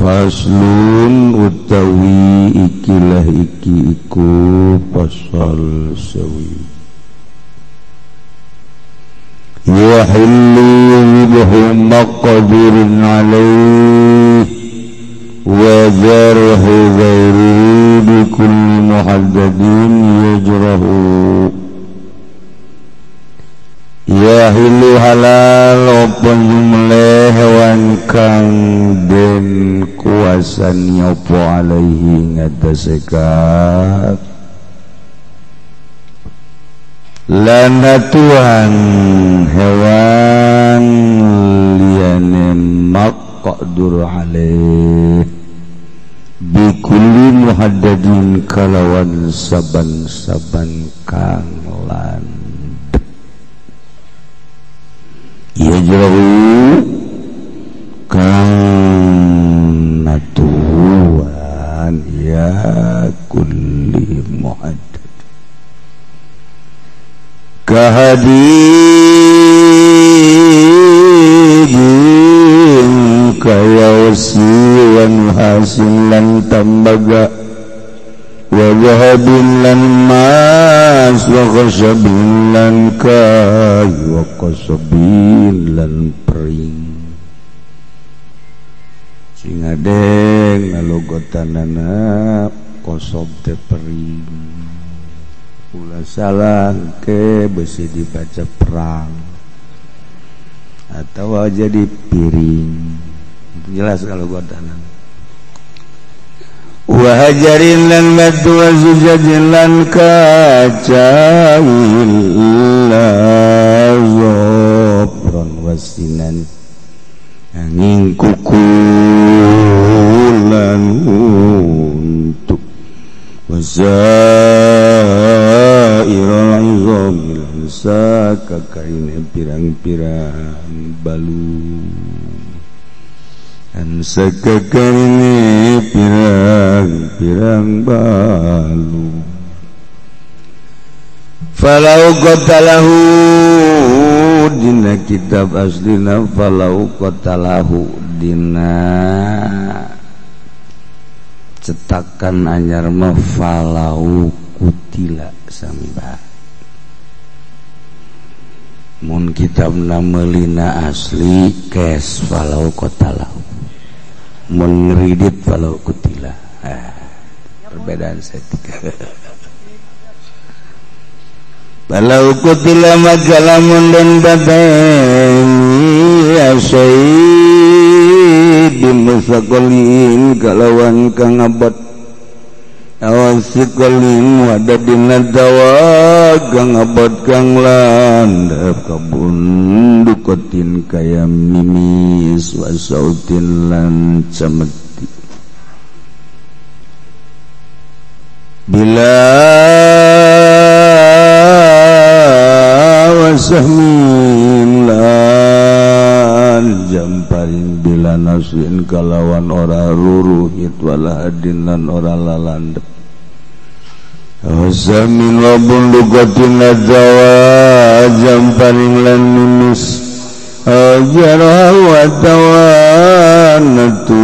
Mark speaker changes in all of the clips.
Speaker 1: Faslun utawi ikilah iki iku pasal sewi. Yahillu ribhu maqdirin alaih wa jarhu ghairihi bi kulli muhaddadin yajrahu. Yahillu halal apa nyumelih hewan kang den kuasani apa alaihi ngatasé kaf lan atuan hewan liyane maqdur alaih bikulli muhaddadin kalawan saban-saban kang lan yajrahu kang natuan ya kulli muhaddad kahadidin kaya wasi wan hasin lan tambaga wa zahabin lan mas wa khasabin lan kayu wa qasabin lan pering sing adeng ngalogotanana kosob teh pering ulah salah ke besi dibaca perang atau jadi piring jelas kalau gotanan. Wa hajarin lan batu wa zujajin lan kaca illa zofron wasinan angin kukulan untuk wasairul izami lan sakakaine pirang-pirang balu sakakaine pirang-pirang balu. Falau qatalahu dina kitab aslina falau qatalahu dina cetakan anyar mah falau kutila sami bae. Mun kitabna meulina asli kes falau qatalahu, mun ngridit falau kutila. Perbedaan setik. Falau kutila maka lamun dan badani asyai bimusakolin kalawan kang abot awasikolin wadadina dawa kang abot kang landap kabundukotin kaya mimis wasautin lan cemeti bila wasahmin lan jamparing bila nasin kalawan ora ruruhit wala hadin lan ora lalandep wasamin wa bundukatin ladawa jamparing lan mimis ajara wa tawanatu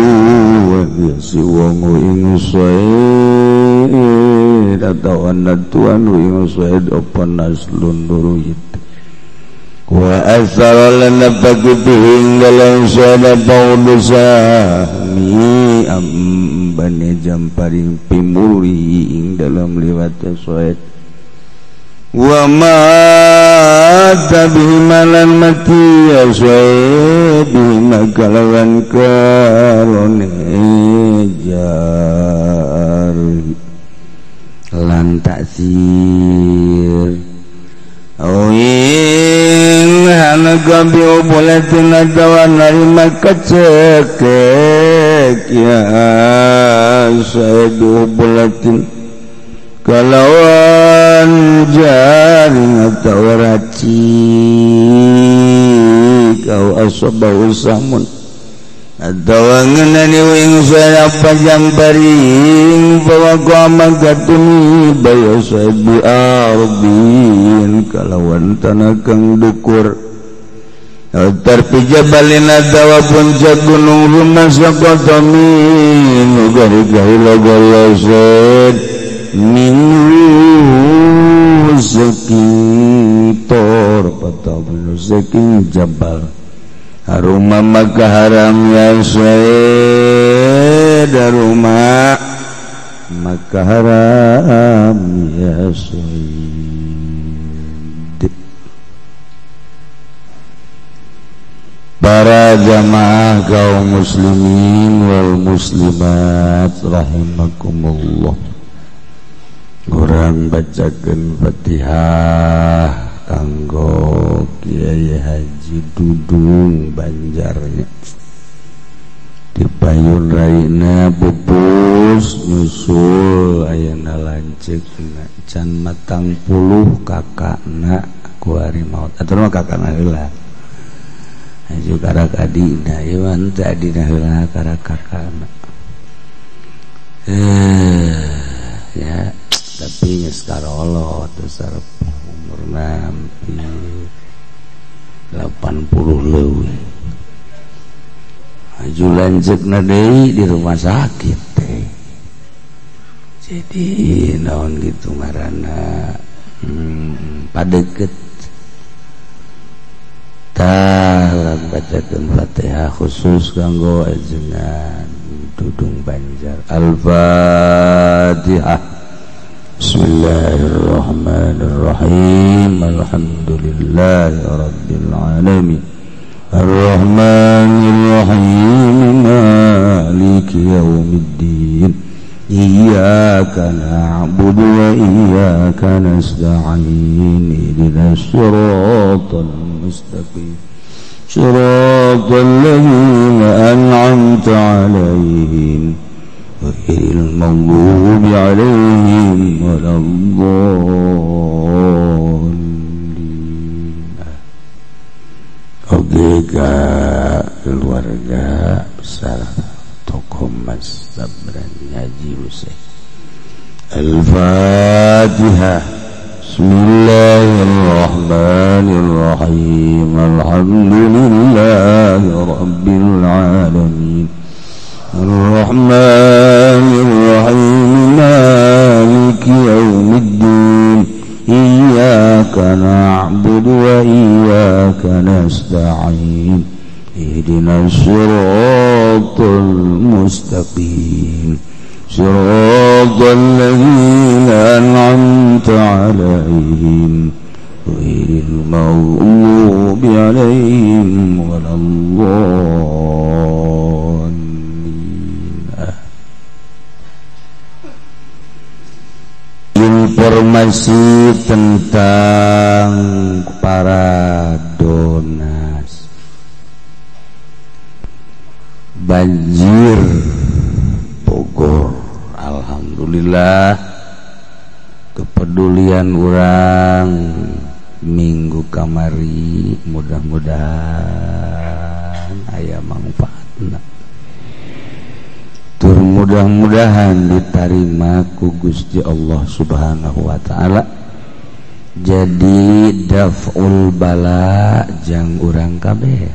Speaker 1: wa si wongu ing said atawa natuan ing said apa naslun ruruhit wa asara lana bagihi dalam sada paudusa mi ambane jamparing pimuri ing dalam liwat soet wa ma tabihi malan mati ya soet bima kalawan karone jar lan taksir awin hanaga biubulatin adawa narima kecekek ya saidu bulatin kalawan jaring atau racik au asabau samun atawa ngenani wing saya jamparing bawa qama gatuni bayo sabi ardin kalawan tanah kang dukur Terpi jabalina dawa puncak gunung rumah sakotomin gari-gari logoloset minggu sekitor atau saking jabal haruma maka haram ya syed haruma maka haram ya syed. Para jamaah kaum muslimin wal muslimat rahimakumullah. Urang bacakeun Fatihah kanggo Kiai Haji Dudung Banjarnya. Dipayun raina pupus nyusul ayeuna lanceukna can matang puluh kakakna ku ari maot. Atur mah kakakna heula. Aju karak adina ieu mah teu adina heula karak kakakna. Ya, tapi geus karolot terus umurna hampir 80 leuwih. Aju lanceukna deui di rumah sakit teh. Jadi naon gitu ngaranna padeket. Tah urang bacakeun Fatihah khusus kanggo ajengan Dudung Banjar. Al-Fatihah. Bismillahirrahmanirrahim. Alhamdulillahi rabbil alamin. Arrahmanirrahim. Maliki yaumiddin. Iyyaka na'budu wa iyyaka nasta'in. Ihdinas siratal mustaqim. Siratal ladzina an'amta 'alaihim ghairil maghdubi 'alaihim waladdallin. Oke, ka keluarga besar tokoh Mas Tabrani Haji Husein. Al-Fatihah. Bismillahirrahmanirrahim. Alhamdulillahi rabbil alamin. Arrahmanirrahim. Maliki yaumiddin. Iyyaka na'budu wa iyyaka nasta'in. Ihdinas siratal mustaqim. Siratal ladzina an'amta 'alaihim ghairil maghdubi 'alaihim waladdallin. Informasi tentang para donas banjir Bogor. Alhamdulillah kepedulian orang minggu kamari mudah-mudahan aya manfaatna. Tur mudah-mudahan diterima ku Gusti Allah Subhanahu wa taala. Jadi daf'ul bala jang urang kabeh.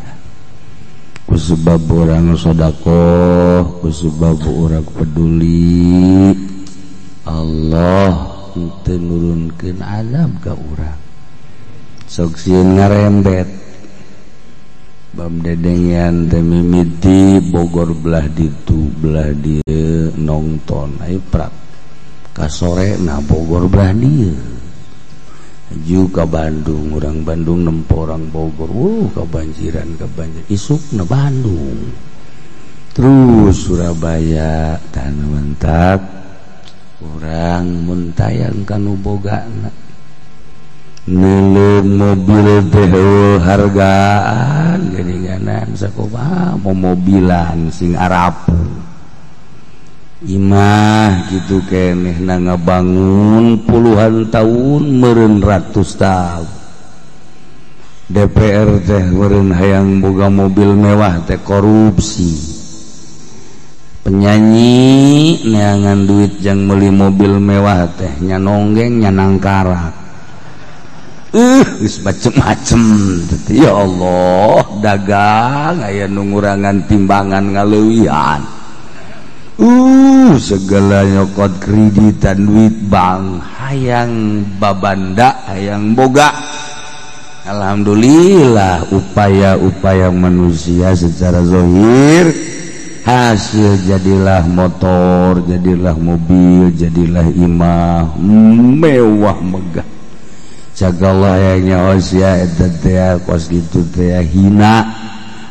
Speaker 1: Ku sebab urang sedekah, ku sebab urang peduli, Allah teu nurunkeun azab ka urang. Sok sieun ngarembet. Bam dedengean teh mimiti Bogor belah ditu belah dieu nongton aya prak. Ka sore na Bogor belah dieu. Ju ka Bandung, orang Bandung nempo orang Bogor, kebanjiran isuk na Bandung. Terus Surabaya tanah mentak orang muntayang kanu bogana. Nilai mobil teh hargaan geuninganan sakumaha momobilan sing Arab. Imah gitu keneh na ngabangun puluhan tahun meureun ratus tahun. DPR teh meureun hayang boga mobil mewah teh korupsi. Penyanyi neangan duit jang meuli mobil mewah teh nya nonggeng nya nangkarak. Geus macem-macem ya Allah dagang aya nu ngurangan timbangan ngaleuwihan segala nyokot kreditan duit bank hayang babanda hayang boga. Alhamdulillah upaya-upaya manusia secara zahir hasil jadilah motor, jadilah mobil, jadilah imah mewah megah. Cagalah yang nyawa eta teh kos kitu teh hina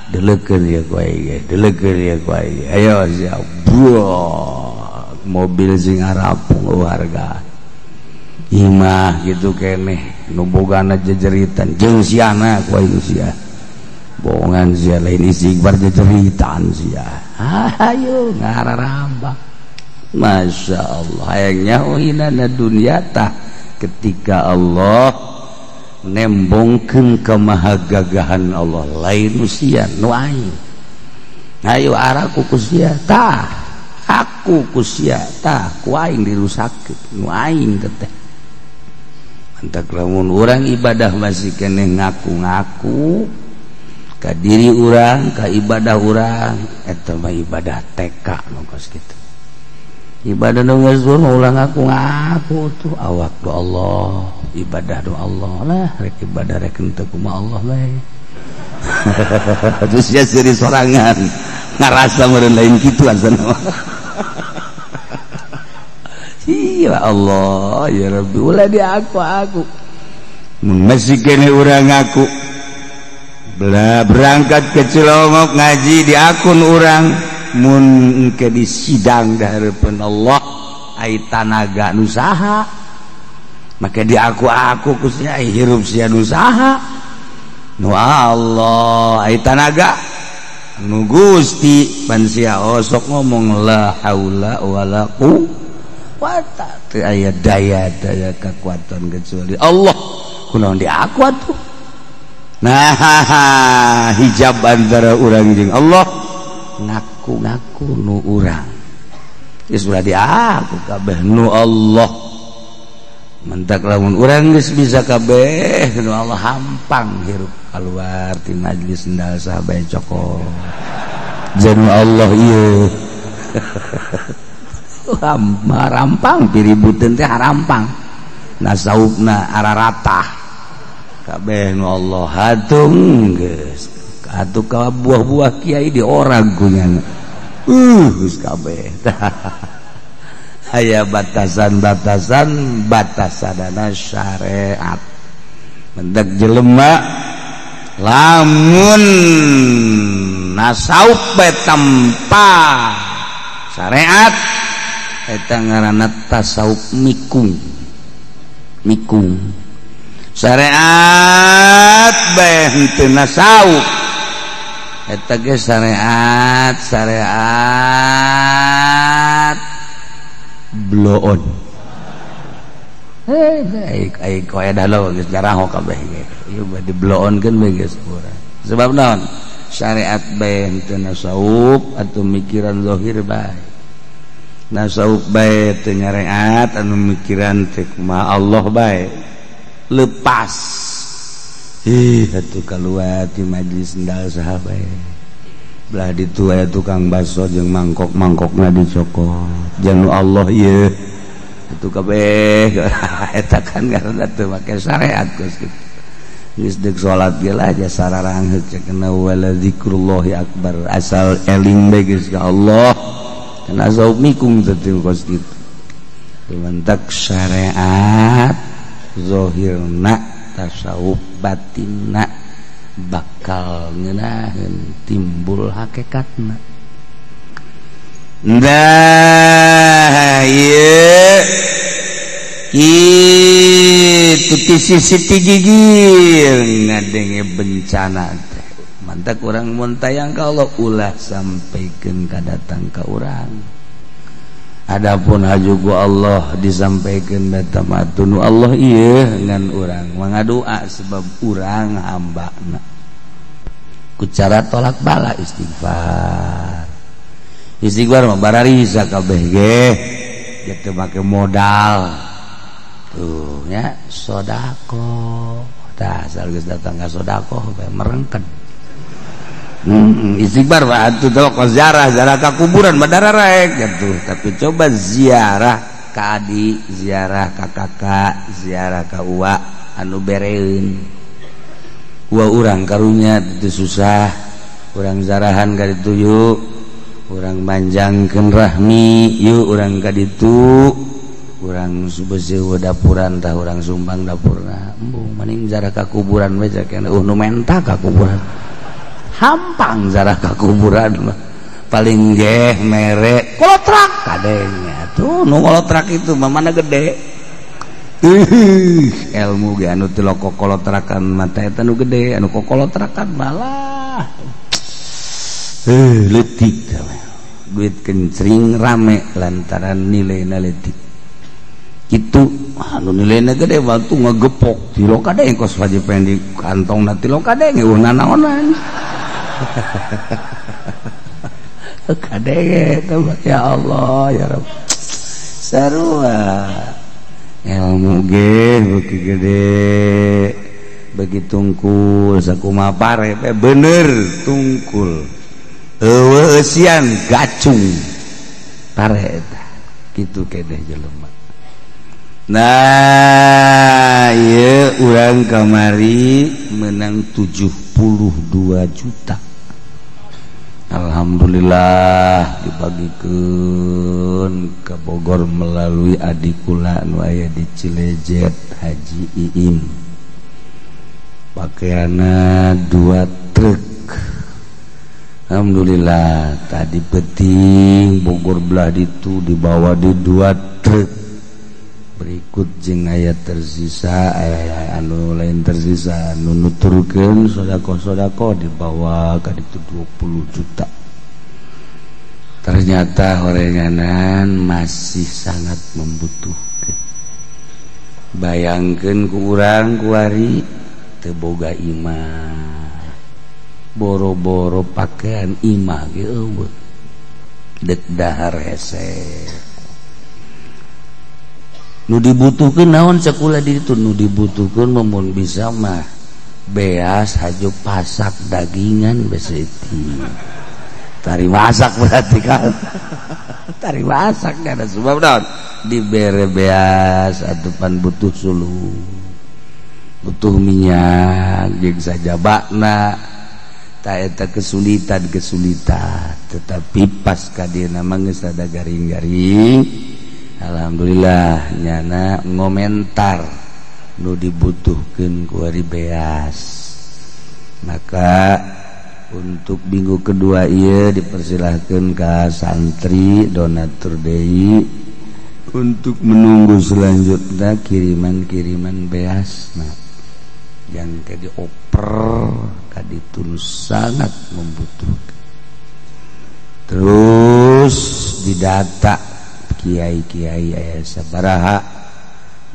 Speaker 1: deleukeun ya ku aing deleukeun ya ku aing ayo sia mobil sing arapung harga imah gitu keneh nu bogana jejeritan jeung siana ku aing sia bohongan sia lain istighfar jejeritan sia ayo ngararambang. Masya Allah hayang nyaho hinana dunia tah ketika Allah nembongkeun kemahagagahan Allah lain usia nu aing ayo araku ku sia tah aku ku sia tah ku aing dirusakkeun nu aing teh mantak lamun urang ibadah masih keneh ngaku-ngaku ka diri urang ka ibadah urang eta mah ibadah TK nu kos kitu. Ibadah nu geus ulah ngaku-ngaku tuh awak do Allah ibadah do Allah lah rek ibadah rek henteu kumaha Allah bae. Terus sia siri sorangan ngarasa meureun lain kitu asana. Ya Allah ya Rabbi ulah di aku masih kene urang ngaku belah berangkat ke Cilongok ngaji di akun urang mun engke di sidang di hareupeun Allah ai tanaga nu saha make di aku ku sia ai hirup sia nu saha nu Allah ai tanaga nu Gusti pan sia osok ngomong la haula wala quwata teu aya daya-daya kekuatan kecuali Allah kunaon di aku atuh. Nah hijab antara urang jeung Allah ngaku-ngaku nu urang geus ulah di aku kabeh nu Allah mentak lamun urang geus bisa kabeh nu Allah hampang hirup keluar ti majlis sendal sahabat cokot janu Allah ieu rampang piributeun teh harampang nasaupna araratah kabeh nu Allah hatung geus atuh ka buah-buah kiai di orang kunyana geus kabeh. Aya batasan-batasan batasanana syariat mendak jelema lamun nasaup bae tanpa syariat eta ngaranna tasawuf mikung mikung syariat bae henteu nasawuf eta ge syariat syariat bloon hei ai koe dalo geus jaraho kabeh ge ieu mah dibloonkeun bae geus urang sebab naon syariat bae henteu nasawuf atuh mikiran zahir bae nasawuf bae teu nyareat anu mikiran teh kumaha Allah bae lepas. Ih atuh kaluar ti majlis sendal saha bae belah ditu aya tukang bakso jeung mangkok-mangkokna dicokot janu Allah ieu atuh kabeh eta kan karena teu make syariat geus kitu geus deuk salat ge lah jasa sararangheuk cenah wala zikrullahi akbar asal eling bae geus ka Allah kana saumikum teh kos kitu mantak syariat zahirna tasawuf batinna bakal ngeunaheun timbul hakikatna. Nah ieu kitu ti sisi ti gigir ngadenge bencana teh mantak urang mun tayang ka Allah ulah sampaikan ka datang ka urang. Adapun haju ku Allah disampaikan batamatun Allah iya ngan urang mangadoa sebab urang hambana ku cara tolak bala istighfar. Istighfar mah bararisa kabeh ge teu make modal, Tuh nya sedekah. Tah asal geus datang ka sedekah bae merengket. Istighfar mah atuh teh ziarah, ziarah ka kuburan mah dararek gitu. Tapi coba ziarah ka adi, ziarah ka kakak, ziarah ka uwa anu bereun. Uwa urang karunya teu susah, urang zarahan ka ditu yuk, urang manjangkeun rahmi yuk urang ka ditu, urang beuseuh dapuran tah urang sumbang dapurna. Embung maning ziarah ka kuburan we cenah nu menta ka kuburan. Hampang zarah ka kuburan mah paling geh mere kolotrak kadengnya tuh nu kolotrak itu mah mana gede. Ilmu ge anu teu kokolotrakan mata eta nu gede, anu kokolotrakan malah leutik duit kencring rame lantaran nilaina leutik. Kitu anu nilaina gede waktu ngegepok tilo kadeng kos wajib pengen di kantongna tilo kadeng eueuh nanaonan. Kadenge ya Allah ya Rabb. Sarua ilmu ge beuki gede bagi tungkul sakumaha pare bener tungkul eueuh eusian gacung pare eta kitu kedeh jelema. Nah ieu urang kamari menang 72 juta. Alhamdulillah dibagikan ke Bogor melalui adik kula nu aya di Cilejet Haji Iim. Pakaianna 2 truk. Alhamdulillah tadi peting Bogor belah ditu dibawa di 2 truk. Berikut jeung aya tersisa aya anu lain tersisa anu nuturkeun sedekah-sedekah dibawa ka ditu 20 juta. Ternyata horenganan masih sangat membutuhkan. Bayangkeun ku urang kuari teu boga imah. Boro-boro pakaian imah ge eueuh. Deuk dahar hese. Nu dibutuhkeun naon sakulah di ditu nu dibutuhkeun mun bisa mah beas hajo pasak dagingan beseti. Tari masak berarti kan. Tari masak kada sebab naon dibere beas atupan butuh suluh. Butuh minyak jeung sajabana ta eta kesulitan-kesulitan tetapi pas ka dieuna mah geus rada garing-garing. Alhamdulillah nyana ngomentar nu dibutuhkeun ku ari beas. Maka untuk minggu kedua ieu dipersilahkeun ka santri donatur deui untuk menunggu selanjutnya kiriman-kiriman beas. Nah, yang ke dioper ka ditu sangat membutuhkan. Terus didata kiai-kiai aya sabaraha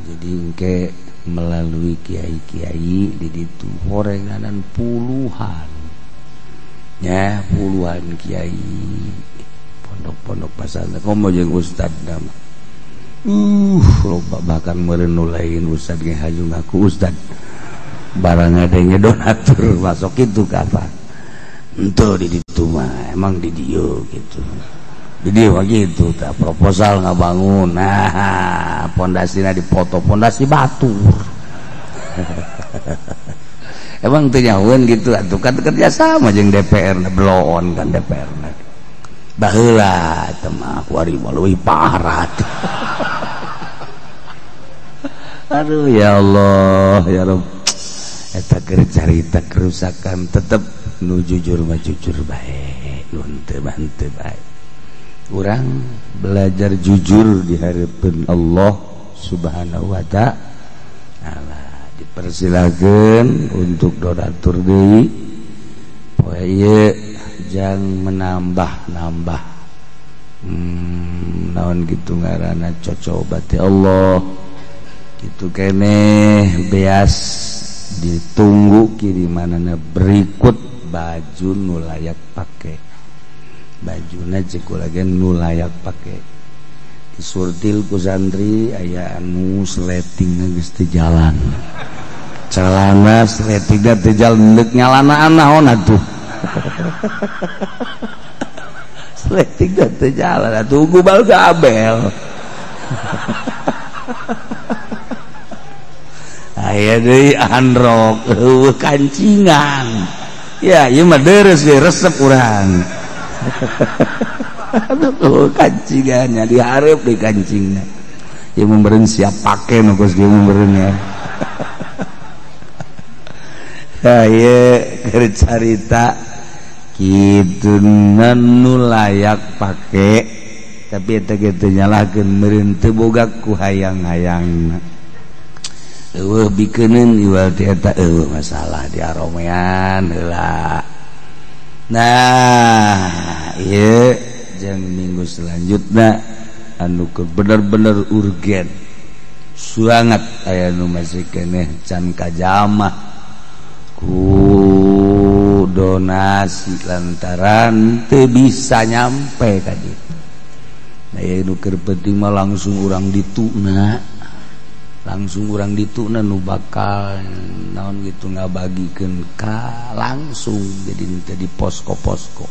Speaker 1: jadi engke melalui kiai-kiai di ditu horenganan puluhan ya puluhan kiai pondok-pondok pesantren komo jeung ustad mah loba bahkan meureun nu lain ustad ge haju ngaku ustad barang adanya donatur masuk itu ka apa henteu di ditu mah emang di dieu gitu. Jadi begitu tak proposal ngabangun, nah pondasinya dipoto pondasi batu. Emang teu nyahueun gitu atuh kan kerja sama jeung DPR na bloon kan DPR na. Baheula teh mah kuari mah leuwih parah. Aduh ya Allah ya Rabb. Eta keur carita kerusakan tetep nu jujur mah jujur bae, nu henteu mah henteu bae. Urang belajar jujur di hadapan Allah Subhanahu wa ta'ala. Dipersilakan untuk donatur deui poe ieu jang menambah-nambah naon kitu ngaranna cocobati Allah kitu keneh beas ditunggu kirimanana berikut baju nu layak pake. Bajuna ceuk lagi nu layak pake. Disurtil ku santri aya anu sleting geus teu jalan. Celana sleting teu jalan deuk nyalanaan naon atuh. Sleting teu jalan atuh gubal gabel. Aya deui androk eueuh kancingan. Ya ieu mah deres ge resep urang. Aduh kancingannya dihareup di kancingna. Ieu meureun siap pake nu geus ieu meureun ya. Ha ieu keur carita kitu nu layak pake tapi eta ge teu nyalahkeun meureun teu boga ku hayang-hayangna. Eueuh bikeuneun iwal ti eta eueuh masalah di aromean heula. Nah, ieu jeung minggu selanjutna anu bener-bener urgen. Suangat aya nu masih keneh can kajamah ku donasi lantaran teu bisa nyampe ka dieu. Nah, ieu nu keur penting mah langsung urang dituna. Langsung urang dituna nu bakal naon gitu ngabagikeun ka langsung jadi teu di posko-posko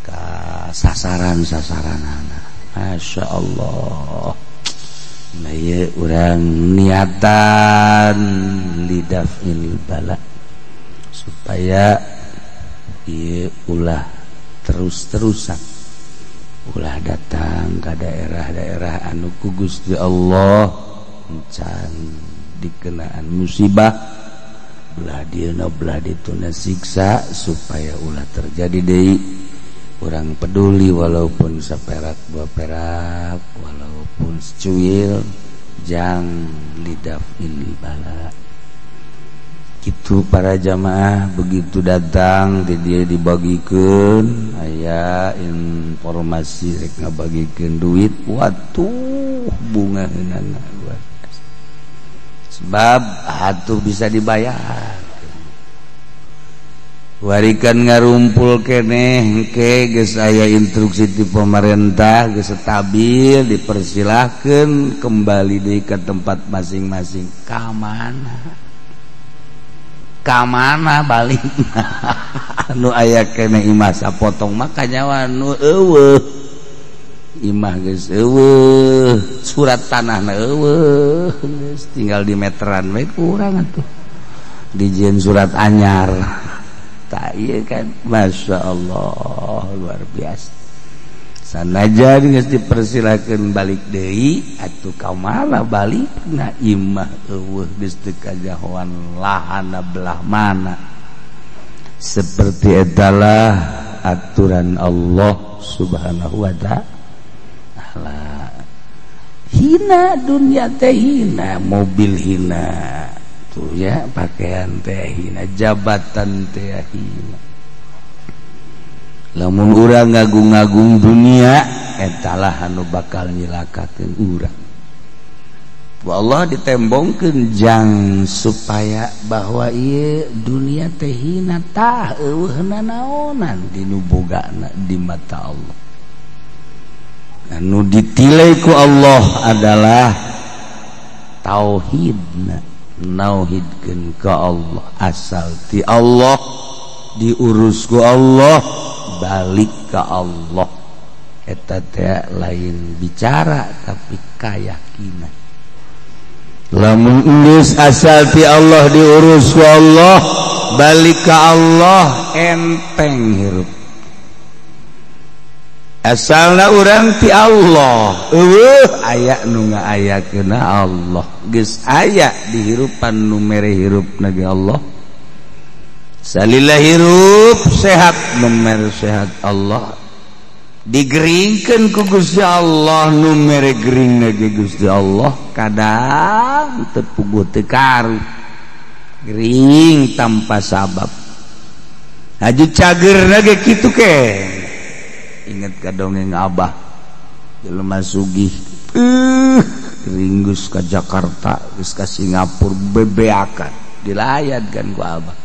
Speaker 1: ka sasaran-sasaranana. Masya Allah. Nah ieu urang niatan lidafil bala supaya ieu ulah terus-terusan ulah datang ka daerah-daerah anu ku Gusti Allah can dikenaan musibah belah dieuna belah dituna siksa supaya ulah terjadi deui. Urang peduli walaupun saperak dua perak walaupun secuil jang lidafil bala. Kitu para jamaah begitu datang di dia dibagikeun aya informasi rek ngabagikeun duit watuh bunga heunana luar biasa. Sebab atuh bisa dibayar. Warikan ngarumpul keneh ke geus aya instruksi ti pemerintah geus stabil dipersilahkeun kembali deui ke tempat masing-masing. Ka mana? Ka mana balikna? Anu aya keneh imah sapotong mah kanyawa nu eueuh. Imah geus eueuh, surat tanahna eueuh, geus tinggal di meteran we kurang atuh. Dijieun surat anyar. Tak iya kan, Masya Allah luar biasa. Sanajan geus dipersilakeun balik deui atuh ka mana balikna imah eueuh geus teu kajahoan lahana belah mana. Seperti etalah aturan Allah Subhanahu wa ta'ala. Hina dunia teh hina, mobil hina tuh ya, pakaian teh hina, jabatan teh hina. Lamun urang ngagung-ngagung dunia etalah anu bakal nyilakakeun urang. Ku Allah ditembongkeun jang supaya bahwa ieu dunia teh hina tah eueuh nanaonan dinu bogana di mata Allah. Anu ditilai ku Allah adalah tauhidna, nauhidkeun ka Allah, asal ti Allah diurus ku Allah, balik ke Allah. Eta teh lain bicara tapi keyakinan. Lamun geus asal ti Allah diurus ku Allah, balik ke Allah, enteng hirup. Asalna urang ti Allah, eueuh aya nu ngaayakeunna Allah. Geus aya dihirupan nu mere hirupna ge Allah. Salila hirup sehat nu mere sehat Allah. Digeringkeun ku Gusti Allah nu mere geringna ge Gusti Allah. Kadang teu puguh teu karu. Gering tanpa sabab. Haju cageurna ge kitu ke. Ingat ka dongeng abah jelema sugih ringgus ka Jakarta geus ka Singapura bebeakan dilayat kan ku abah.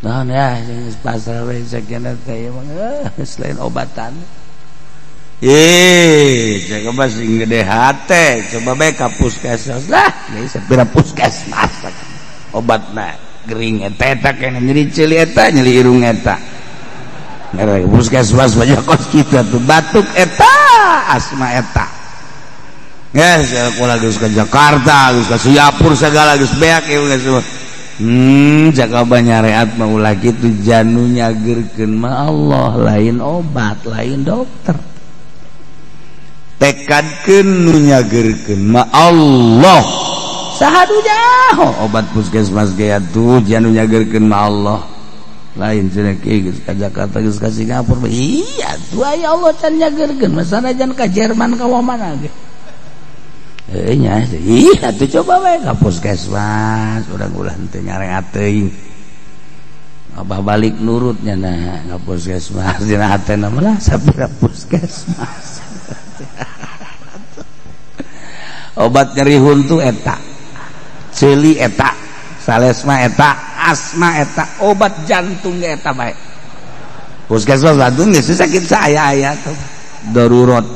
Speaker 1: Naon ya geus pasrah we sakena teh selain obatan. Ih, coba sing gede hate, coba bae ka puskesmas lah, geus sapira puskesmas. Obatna gering eta eta kene nyeri ceuli eta, nyeri irung eta. Ngarang puskesmas banyak kos kitu tuh batuk eta, asma eta. Geus kula geus ka Jakarta, geus ka Singapura segala geus beak ieu geus. Jaga banyareat mah ulah kitu janu nyageurkeun mah Allah, lain obat, lain dokter. Tekadkeun nu nyageurkeun ma Allah saha nu nyaho obat puskesmas ge atuh janu nyageurkeun ma Allah lain cenah geus ka Jakarta geus ka Singapura iya atuh aya Allah can nyageurkeun mah sanajan ka Jerman ka mana ge heuh nya ih atuh coba we ka puskesmas urang ulah teu nyareat teuing abah balik nurutnya nah ka puskesmas dina hatena mah lah sapira puskesmas. Obat nyeri huntu eta, ceuli eta, salesma eta, asma eta, obat jantung ge eta bae. Puskesmas Bandung geus sakit saya aya tuh darurat.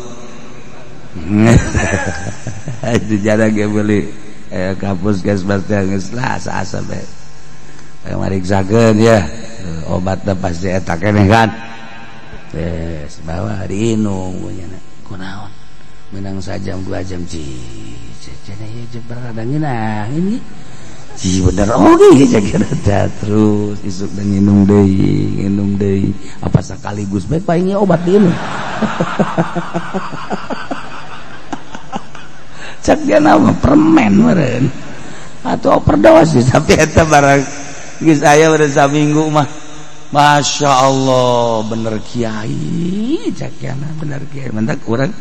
Speaker 1: Itu jada ge beli ka puskesmas teh geus lah asa-asa bae. Mariksakeun ya, obatna pasti eta keneh kan. Geus bawa diinum nya kunaon. Menang sajam 2 jam cenah ieu jeber ada ngeunah ini ci bener oge kira terus isuk dan nginum deui apa sekaligus bae paling obat diinum cak dia nama permen meureun atau overdosis tapi eta barang geus aya meureun saminggu mah Masya Allah bener kiai cak yana bener kiai mentak urang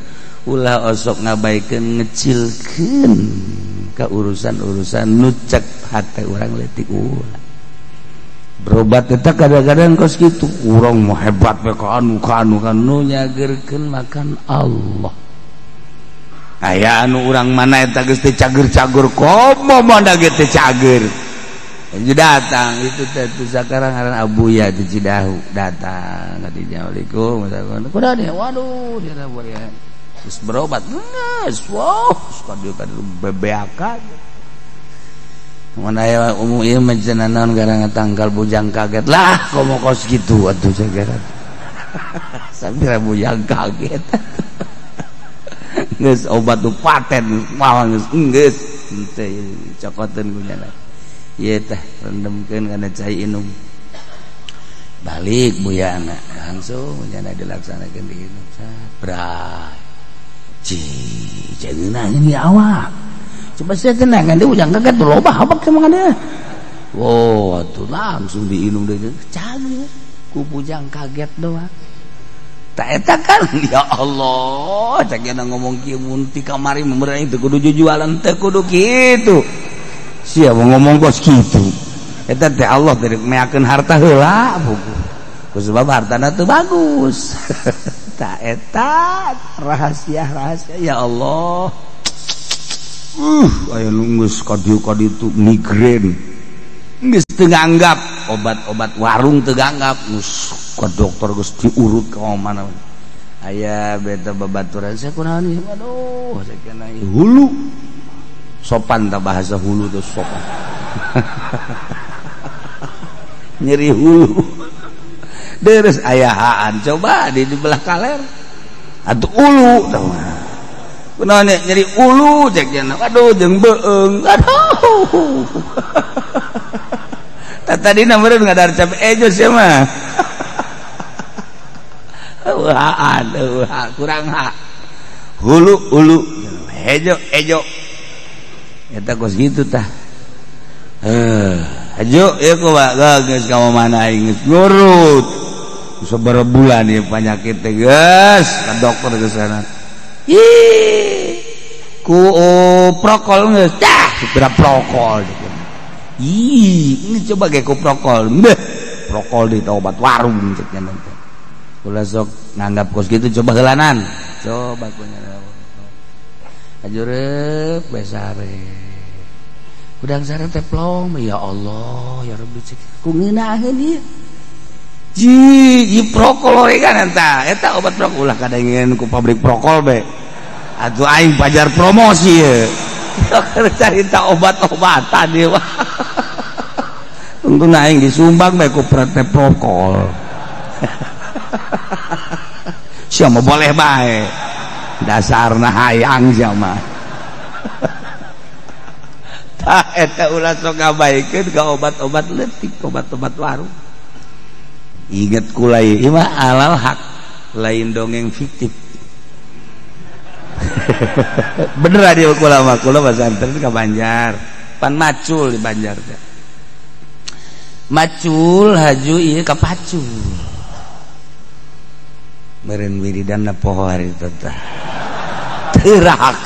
Speaker 1: ulah osok ngabaikeun ngecilkeun ka urusan-urusan nu cek hate urang leutik ulah berobat eta kadang-kadang kos kitu urang mah hebat we ka anu ka anu ka nu nyageurkeun makan Allah aya anu urang mana eta geus teu cager-cager komo mana ge teu cager datang itu teh sekarang ngaran Abuya di Cidahu datang ka dinya Assalamualaikum kuda nih waduh dia boleh terus berobat geus wow kadieu kadieu bebeakan mun aya umum ieu mah cenah naon gara tangkal bujang kaget lah komo kos kitu atuh sagara sampai bujang kaget geus obat nu paten mah geus geus henteu cokoteun ku nya ieu teh rendemkeun kana cai inum balik buyana langsung nya dilaksanakeun diinum bray jangan ini awak coba saya tenang dia ujang kaget tuh loba habak sama dia wow tuh langsung diinum deh cager ku bujang kaget doang tak eta kan ya Allah cak ngomong kieu mun ti kamari meureuh teu kudu jujualan teu kudu kitu sia mau ngomong kos kitu eta teh Allah teh meakeun harta heula buku ku sebab hartana teu bagus. Tak eta rahasia-rahasia ya Allah. Aya nu geus ka dieu ka ditu migrain. Geus teu nganggap obat-obat warung teu nganggap geus ka dokter geus diurut ka mana. Aya beta babaturan saya kunaon ieu aduh sakena hulu. Sopan ta bahasa hulu teh sopan. Nyeri hulu. Deres ayahaan coba di belah kaler atuh ulu tah kunaon nyeri ulu cek nya aduh jeung beung aduh tah tadina meureun ngadar cabe ejo sia mah eueuh eueuh kurang ha hulu ulu hejo ejo eta kos kitu tah hejo ieu kumaha geus ka mana aing geus ngurut sabaraha bulan ieu penyakit teh geus ka dokter geus sana ih ku prokol geus tah supira prokol ih ini coba ge ku prokol beuh prokol di obat warung cek nya teh ulah sok nganggap kos kitu coba heulanan coba ku nya ajureup bae sare udang sare teh plong ya Allah ya Rabbi cek ku ngeunaheun ieu Ji prokol kan eta eta obat prokol ulah kadangin ku pabrik prokol be. Atuh aing pajar promosi ye. Carita obat-obatan ieu mah. Tungtuna aing disumbang bae ku PT prokol. Sia mah boleh bae. Dasarna hayang sia mah. Tah eta ulah sok ngabaikeun ka obat-obat leutik, obat-obat warung. Ingat kula ieu mah alal hak, lain dongeng fiktif. Bener dia kula mah, kula pesantren ka Banjar. Pan macul di Banjar teh. Macul haju ieu ka pacul. Meureun wiridanna poho hari teh. Teurak.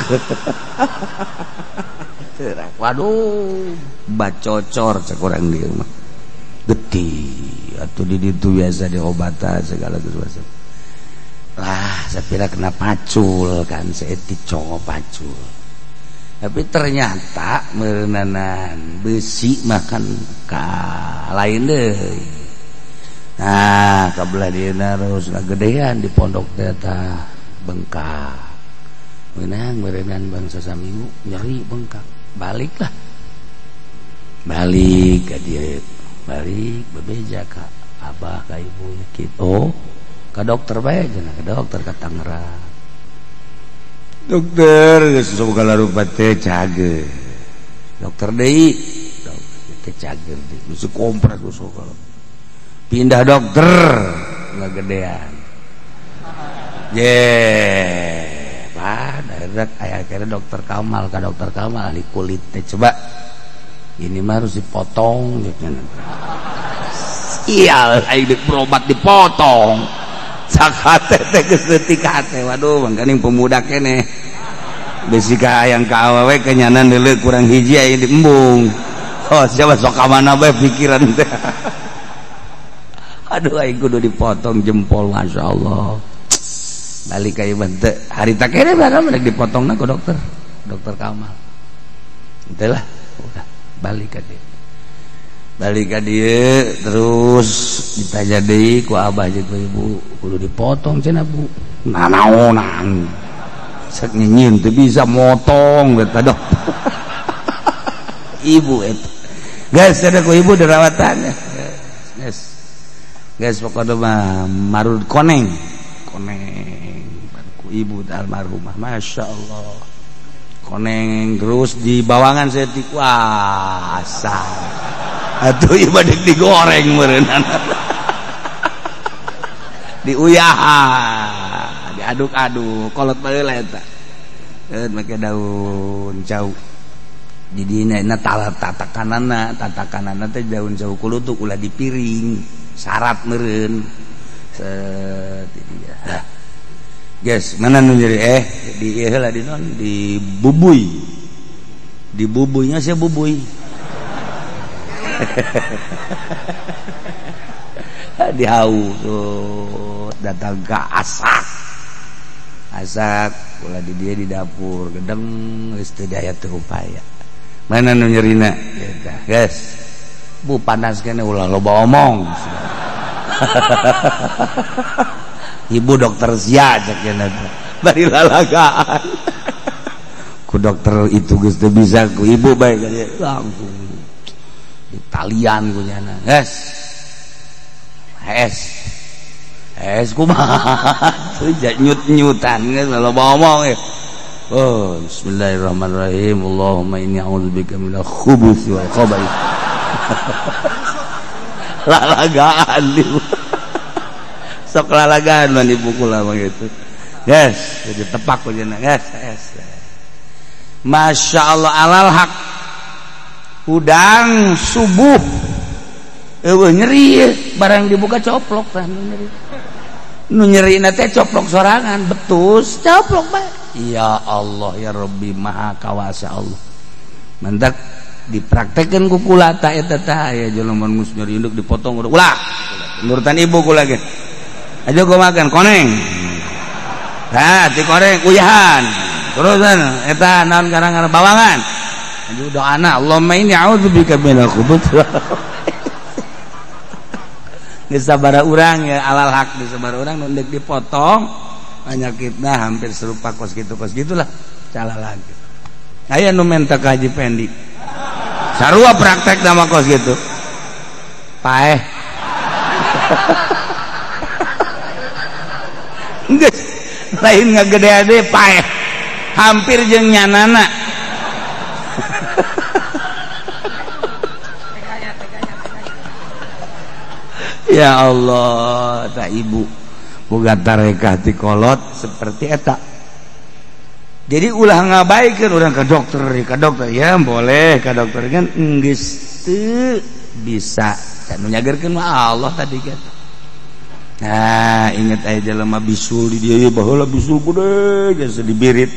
Speaker 1: Teurak. Waduh, bacocor cek urang dieu mah. Getih atuh di ditu biasa diobatan segala sesuatu. Lah, sapira kena pacul kan, seetik congo pacul. Tapi ternyata meureunana besi makan ka lain deui. Nah, kabelah dieuna terus ngagedean di pondok teh tah bengkak. Meunang meureunnan bangsa saminggu nyeri bengkak. Baliklah. Balik ka dieu. Balik bebeja ka abah ka ibu kitu. Oh, ka dokter bae cenah, ka dokter ka Tangerang. Dokter geus segala rupa teh cager. Dokter deui, dokter teh cager deui, geus kompres geus segala. Pindah dokter ngagedean. Ye, pak, daerah aya akhirnya dokter Kamal, ka dokter Kamal ahli kulit teh coba. Ini mah harus dipotong gitu. Sial, aing berobat dipotong. Sakate teh geus leutik hate. Waduh, mangkaning pemuda keneh. Besi ka hayang ka awewe kenyanan deuleu kurang hiji aing diembung. Oh, siapa sok ka mana bae pikiran teh. Aduh, aing kudu dipotong jempol, masyaallah. Balik ka ieu teh harita keneh barang rek dipotongna ku dokter. Dokter Kamal. Teh lah, udah balik ka dieu. Balik ka dieu terus ditanya deui ku abah jeung ku ibu, kudu dipotong cenah Bu. Nanaonan. Sek nyinyir teu bisa motong eta dokter. Ibu eta. Geus ada ku ibu dirawatan. Geus. Geus pokona mah marud koneng. Koneng ku ibu almarhumah. Masyaallah. Koneng terus di bawangan setik wah asal. Atuh ieu badek digoreng meureunana. Diuyahan, diaduk-aduk, kolot baheula eta. Make daun cau. Di dina na tatakanana, tatakanana teh daun cau kulutuk ulah dipiring, syarat meureun. Set dia. Guys, mana nu nyeri di ieu heula di non di bubui. Di bubuinya sia bubui. Dihau tuh datang ke asak. Asak ulah di dia di dapur gedeng geus teu daya teu upaya. Mana nu nyerina? Eta, guys. Bu panas kene ulah loba omong. Ibu dokter sia cek cenah bari lalagaan. Ku dokter itu geus teu bisa ku ibu bae langsung ditalian ku nyana. Geus. Es. Es kumaha teu nyut-nyutan geus loba omong ya. Oh, bismillahirrahmanirrahim. Allahumma inni a'udzubika minal khubuthi wal khaba'ith. Lalagaan ibu. Sok lalagaan mah dipukul mah gitu. Guys, jadi tepak ku cenah. Guys, es. Masya Allah alal hak. Udang subuh. Eueuh nyeri barang dibuka coplok tah nu nyeri. Nu nyerina teh coplok sorangan, betus coplok bae. Ya Allah ya Rabbi maha kawasa Allah. Mantak dipraktekeun ku kula ta eta tah aya jelema geus nyeri induk dipotong ulah. Nurutan ibu kula ge. Aja gua makan koneng. Nah, ti koreng uyahan. Terusan eta naon karang-karang bawangan. Aja doana Allahumma inni a'udzubika minal khubuthi. Geus sabaraha urang ya alal hak geus sabaraha urang nu deuk dipotong penyakitna hampir serupa kos kitu kos gitulah cala lagi. Aya nu menta ka Haji Pendi. Sarua praktek nama kos gitu. Paeh. Geus lain ngagede-gede paeh. Hampir jeung nyanana. Ya Allah, tak ibu boga tarekah ti kolot seperti eta. Jadi ulah ngabaikeun urang ka dokter ya boleh ka dokter kan geus teu bisa. Nu nyagerkeun mah Allah tadi kan. Nah, inget aya jelema bisul di dieu baheula bisul gede geus dibirit.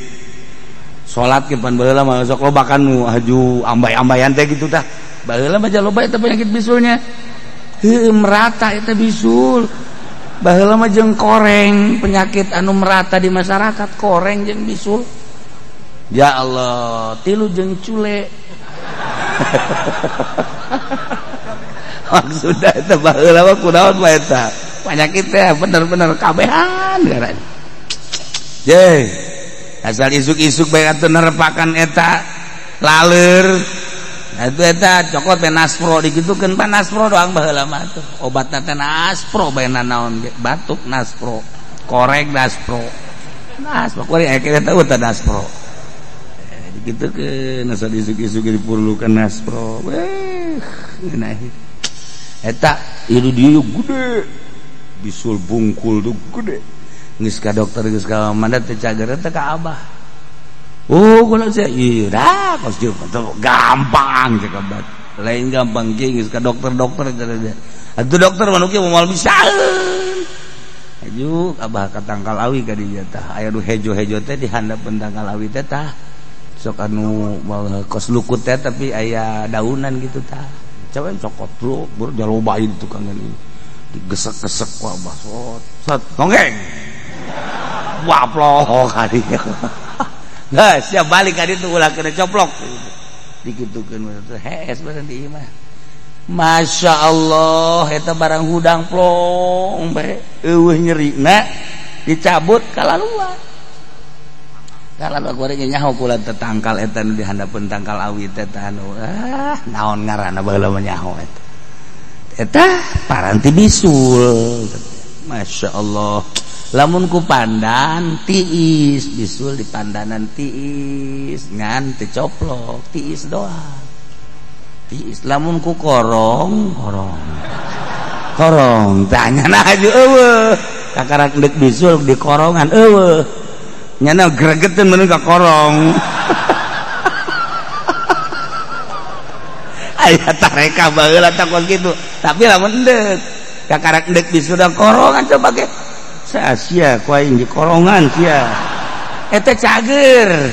Speaker 1: Salat ke pan baheula mah sok loba kan nu haju ambay-ambayan teh kitu tah. Baheula mah loba eta penyakit bisulnya. Heuh merata eta bisul. Baheula mah jeung koreng, penyakit anu merata di masyarakat koreng jeung bisul. Ya Allah, tilu jeung cule. Maksudna eta baheula mah kunaon bae eta. Penyakit teh bener-bener kabehan ngaran. Ye, asal isuk-isuk bae atuh nerepakan eta laleur. Nah, itu eta cokot teh naspro dikitukeun pan naspro doang baheula mah tuh. Obatna teh naspro bae nanaon ge batuk naspro, korek naspro. Naspro korek aya kita tahu teh naspro. Dikitukeun asal isuk-isuk diperlukan naspro. Weh, ngeunah. Eta ieu dieu gede. Bisul bungkul tuh gede. Geus ka dokter geus ka mana teh cager teh ka abah. Oh, kalau saya iya dah, kos dia gampang cakap bat. Lain gampang geus ka dokter-dokter cenah. Atuh dokter mah nu kieu moal bisaeun. Aju abah ka tangkal awi ka dieu tah. Aya nu hejo-hejo teh di handapeun tangkal awi teh tah. Sok anu kos lukut teh tapi aya daunan gitu tah. Coba cokot bro, jalobain tukang ini. Digesek-gesek ku abah sot. Sot gonggeng. Waplok ka dieu. Nah, siap balik ka ditu ulah kena coplok. Dikitukeun hees bareng di imah. Masya Allah, eta barang hudang plong bae. Eueuh nyerina dicabut kalaluan. Kalaluan goreng nyaho kula teh tangkal eta nu di handapeun tangkal awi teh tah anu ah naon ngaranna baheula mah nyaho eta. Eta paranti bisul. Masya Allah. Lamun ku pandan tiis bisul di pandanan tiis ngan teu coplok tiis doang tiis lamun ku korong korong korong tanya nah aju eueuh kakarak deuk bisul di korongan eueuh nyana gregeteun meun ka korong aya tareka baheula tah kos kitu tapi lamun deuk kakarak deuk bisul da korongan coba ge sia ku aing di korongan sia eta cager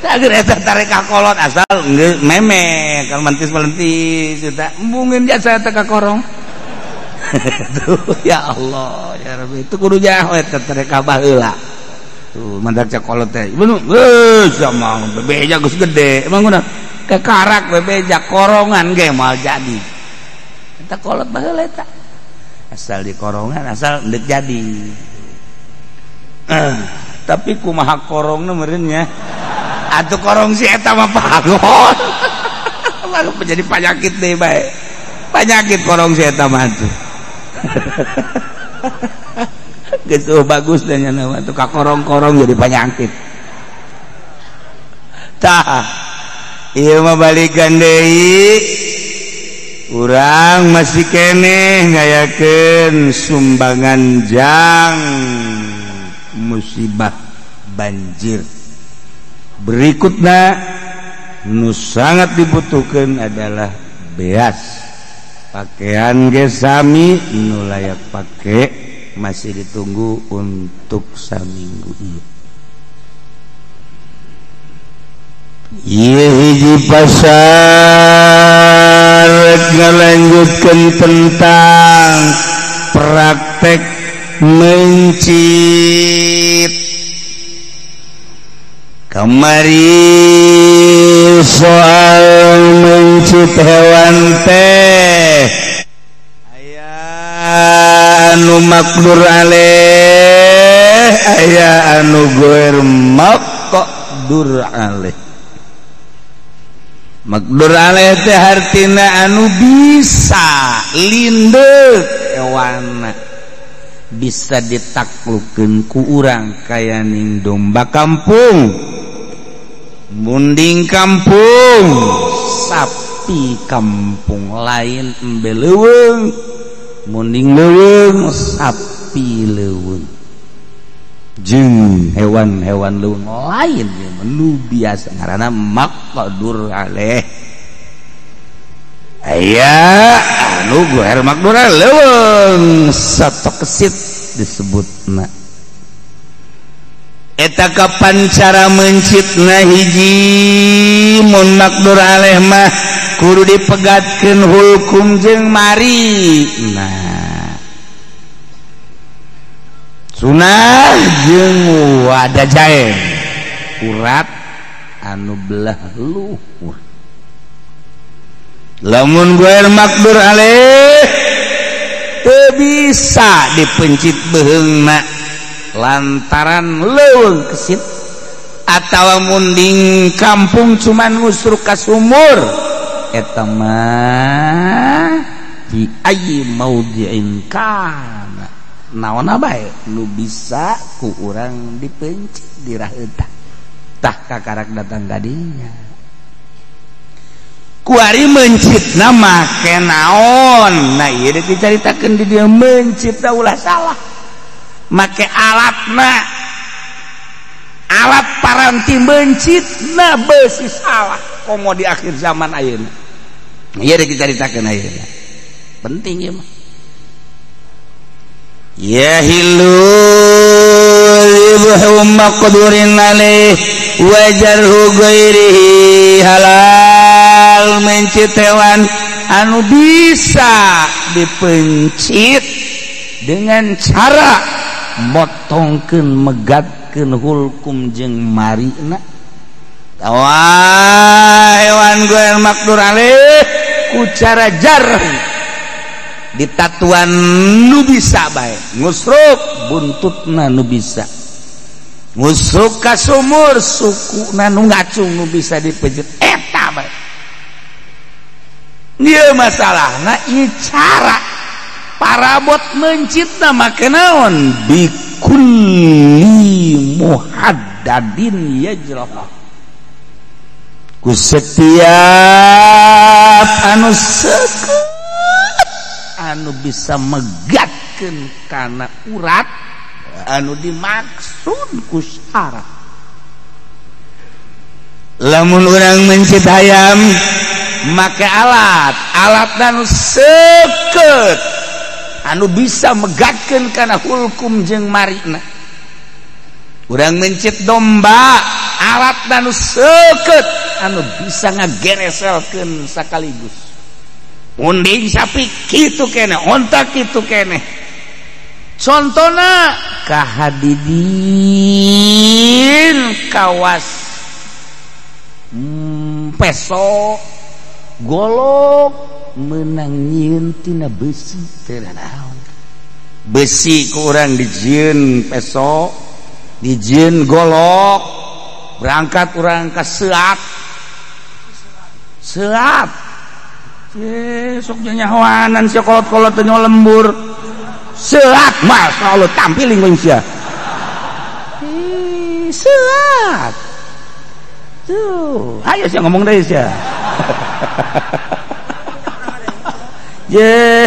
Speaker 1: cager eta tareka kolot asal meme kalau mentis-melentis eta embungin jasa eta ka korong. Tuh ya Allah ya Rabbi itu kudu nyaho eta tareka baheula tuh mandak cak kolot teh geus sama bebeja geus gede emang kunaon kekarak bebeja korongan ge moal jadi eta kolot baheula eta asal di korongan asal ndek jadi tapi kumaha korongna meureun nya atuh korong si eta mah pagon lalu menjadi penyakit deui bae penyakit korong si eta mah tuh geus bagus dan nya mah tuh ka korong-korong jadi penyakit tah ieu mah balikan deui. Urang masih keneh ngayakeun sumbangan jang musibah banjir. Berikutna nu sangat dibutuhkan adalah beas. Pakaian ge sami nu layak pake masih ditunggu untuk saminggu ieu. Ieu hiji pasar ngalanjutkeun tentang praktek mencit. Kamari soal mencit hewan teh aya anu makdur alaih, aya anu goer maqdur alaih. Makdur alaih teh hartina anu bisa lindeuk hewanna, bisa ditaklukeun ku urang kaya ning domba kampung, munding kampung, sapi kampung, lain embe leuweung, munding leuweung, sapi leuweung, jeung hewan-hewan leuweung lain nu biasa ngaranna maqdur alaih. Aya anu goer makdur leuweung sato kesit disebutna. Eta kapan cara mencitna? Hiji, mun makdur alaih mah kudu dipegatkeun hukum jeung mari. Nah, sunah jeung wadah jae urat anu belah luhur. Lamun goer makdur alaih teu bisa dipencit beheungna lantaran leuweung kesit atawa munding kampung cuman ngusruk ka sumur, eta mah di ayyi maudhi'in kana, naonna bae nu bisa ku urang dipencit dirah eta. Tah kakarak datang kadinya kuari mencitna make naon. Nah, ieu deuk dicaritakeun di dieu mencitna ulah salah make alatna, alat paranti mencitna beusi salah komo di akhir zaman ayeuna. Ieu deuk dicaritakeun ayeuna, penting ieu mah. Yahilu libhu maqdurin alaih wajarhu ghairihi. Halal mencit hewan anu bisa dipencit dengan cara motongkeun megatkeun hulkum jeung marina tawa hewan goer makdur alaih ku cara jarh ditatuan nu bisa bae, ngusruk buntutna nu bisa, ngusruk ka sumur sukuna nu ngacung nu bisa dipejet eta bae. Ieu masalahna ieu cara parabot mencitna make naon? Bikulli muhaddadin yajrah, ku setiap anu seukeut anu bisa megatkeun kana urat anu dimaksud ku syarat. Lamun urang mencit hayam make alat, alat anu seukeut anu bisa megatkeun kana hulkum jeung marina. Urang mencit domba, alat anu seukeut anu bisa ngagereselkeun sakaligus. Munding sapi kitu kene, onta kitu kene. Contona kahadidin kawas peso golok menang nyieun tina besi teu naon. Besi ku urang dijieun peso, dijieun golok, berangkat urang ka seat. Seat. Sok nyahoanan sia kolot-kolot teh lembur. Seat masyaallah tampiling we sia. Ih, seat. Tuh, ayo sia ngomong deui sia. Ye.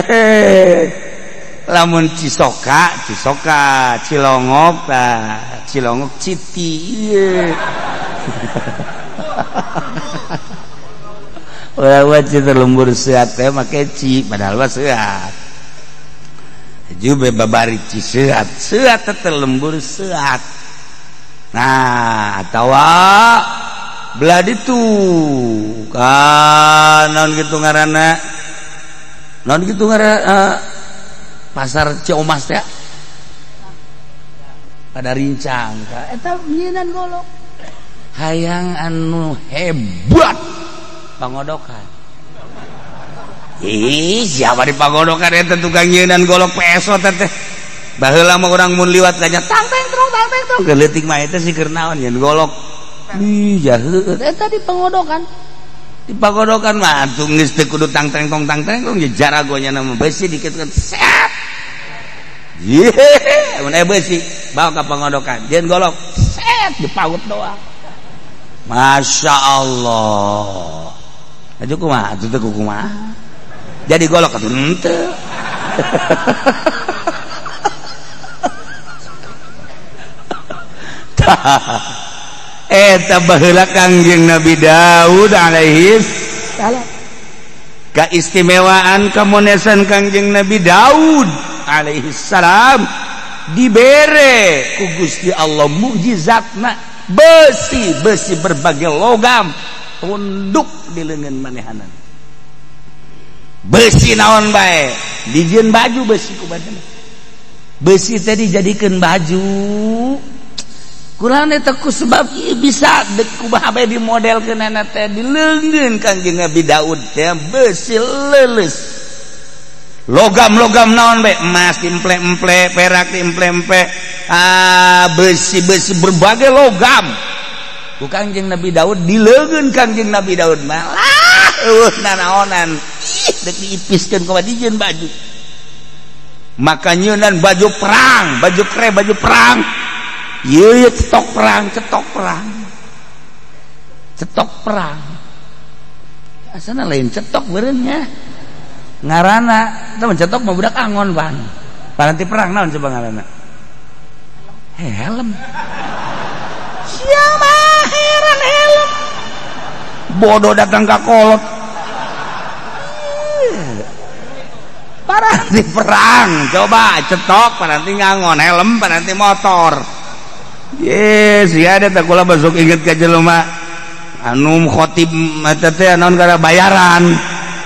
Speaker 1: Lamun Cisoka, Cisoka, Cilongok tah, Cilongok Citi. Ieu. Urang mah lembur seat teh make ci, padahal mah seat. Jube babari ci seat, seat teh lembur seat. Nah, atawa belah ditu kan naon kitu ngaranna? Naon kitu ngaranna pasar Ciomas teh? Pada rincang eta nyieunnan golok. Hayang anu hebat pangodokan. Ih, siapa di pangodokan eta tukang nyieunnan golok peso teh? Baheula mah urang mun liwat kanya tang teng trong tang teng trong leutik mah eta si keur naon nya golok. Ih jaheut eta di pangodokan. Di pagodokan mah atuh geus teu kudu tang teng tong tang teng tong jaragonya nama besi dikit set. Ye, mun aya besi bawa ka pangodokan, jeung golok set dipaut doang. Masya Allah. Aju kumaha atuh teu kumaha. Jadi golok atuh henteu. Eta baheula Kangjeng Nabi Daud alaihi salam. Keistimewaan kamonesan Kangjeng Nabi Daud alaihi salam dibere ku Gusti Allah mukjizatna besi-besi berbagai logam tunduk di leungeun manehanan. Besi naon bae dijieun baju besi ku badan. Besi teh dijadikeun baju. Kurang eta ku sebab bisa kumaha bae dimodelkeunana teh dileungeun Kangjeng Nabi Daud teh besi leuleus. Logam-logam naon bae emas diemple-emple, perak diemple-emple, besi-besi berbagai logam. Ku Kangjeng Nabi Daud dileungeun Kangjeng Nabi Daud mah lah eueuh nanaonan. Ih deuk diipiskeun kumaha dijieun baju. Maka nyeunan baju perang, baju kre, baju perang. Ieu cetok perang, cetok perang. Cetok perang. Asana lain cetok beureun nya. Ngaranna teh cetok mah budak angon pan. Paranti perang naon coba ngaranna? Helm. Sia mah heran helm. Bodoh datang ka kolot. Paranti perang, coba cetok paranti ngangon, helm paranti motor. Yes, ya ada tak kula besok inget ka jelema anu khotib eta teh naon gara bayaran.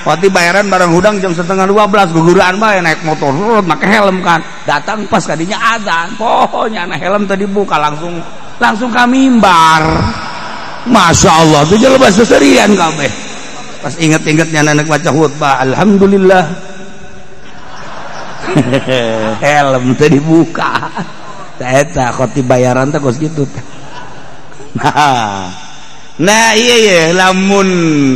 Speaker 1: Khotib bayaran bareng hudang jam 11:30 guguraan bae naik motor make helm kan. Datang pas kadinya azan. Pokoknya na helm tadi buka langsung langsung ka mimbar. Masya Allah tuh jelema seserian kabeh. Pas inget-ingetnya anak baca khutbah, alhamdulillah. Helm tadi buka. Eta khotib bayaran teh kos kitu. Nah, iya iya lamun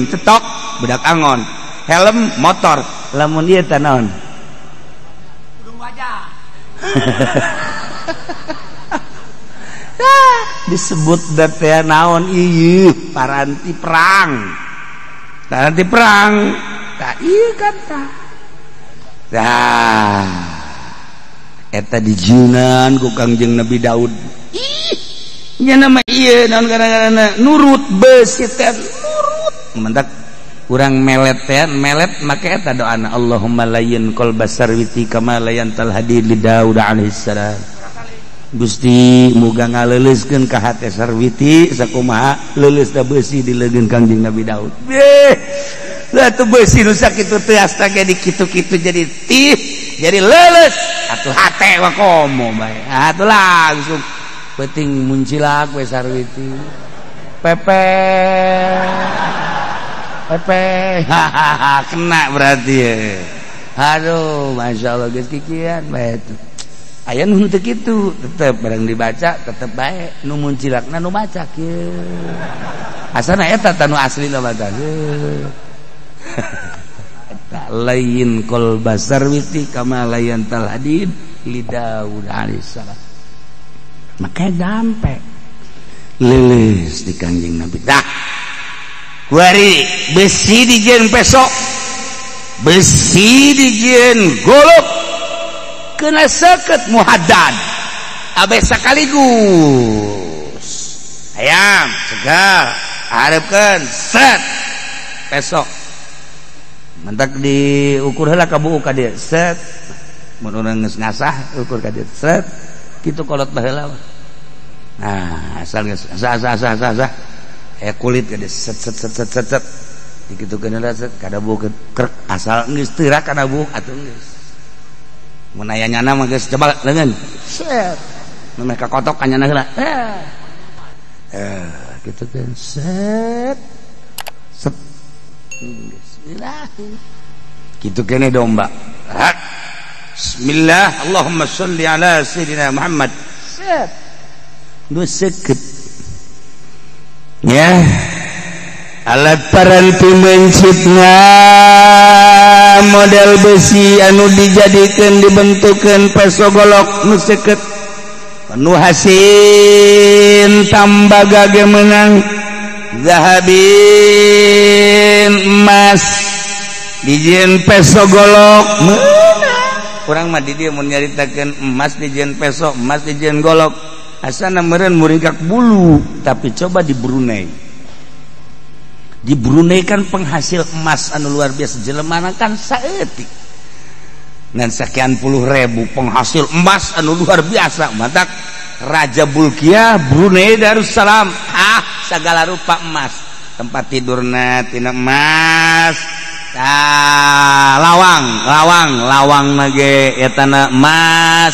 Speaker 1: cetok budak angon, helm motor, lamun ieu teh naon?
Speaker 2: Kerudung wajah.
Speaker 1: Disebut teh naon ieu paranti perang. Paranti perang. Tah ieu kan tah. Tah. Eta dijieunan ku Kangjeng Nabi Daud. Ih, nya nama ieu naon gara-garana nurut besi teh nurut. Mentak urang melet teh melet make eta doana Allahumma layyin qalba sarwiti kama layyantal hadid li Daud alaihi salam. Gusti muga ngaleuleuskeun ka hate sarwiti sakumaha leuleus da besi di leungeun Kangjeng Nabi Daud. Beh, lah tuh besi nu sakitu teh astaga dikitu-kitu jadi tih jadi leuleus. Atuh hate wa komo bae. Atuh langsung penting muncilak we sarwiti. Pepe. Pepe. Hahaha kena berarti ya. Aduh, masya Allah geus kikian bae tuh. Aya nu henteu kitu, tetep barang dibaca tetep bae nu muncilakna nu maca kieu. Asana eta tah nu aslina mah tah. Lain kol basarwiti kama layan tal hadid li Daud alaihissalam. Maka sampai lilis di Kangjeng Nabi. Dah. Kuari besi dijieun pesok, besi dijieun golok, kena seket muhaddad. Abe sekaligus. Ayam segar, hareupeun set pesok. Mentak diukur heula ka buuk ka dieu set mun urang geus ngasah ukur ka dieu set kitu kolot baheula. Nah asal geus asah asah asah asah asah aya kulit ka dieu set set set set set set dikitukeun heula set kada buuk krek asal geus teurak kana buuk atuh geus mun aya nyana mah geus coba leungeun set mun meh kakotok ka nyana heula kitu kan set set geus. Gitu kene domba. Hak. Bismillah, Allahumma sholli ala sayyidina Muhammad. Set. Nu seukeut. Ya. Alat paranti mencitna model besi anu dijadikeun dibentukeun peso golok nu seukeut. Nu hasin tambaga ge meunang zahabin emas dijieun peso golok meunang. Urang mah di dieu mun nyaritakeun emas dijieun peso, emas dijieun golok, asana meureun muringkak bulu, tapi coba di Brunei. Di Brunei kan penghasil emas anu luar biasa, jelemana kan saeutik. Ngan sekian puluh ribu penghasil emas anu luar biasa. Matak Raja Bulkiah Brunei Darussalam, ah segala rupa emas. Tempat tidurna tina emas. Ah, lawang lawang nage etana emas.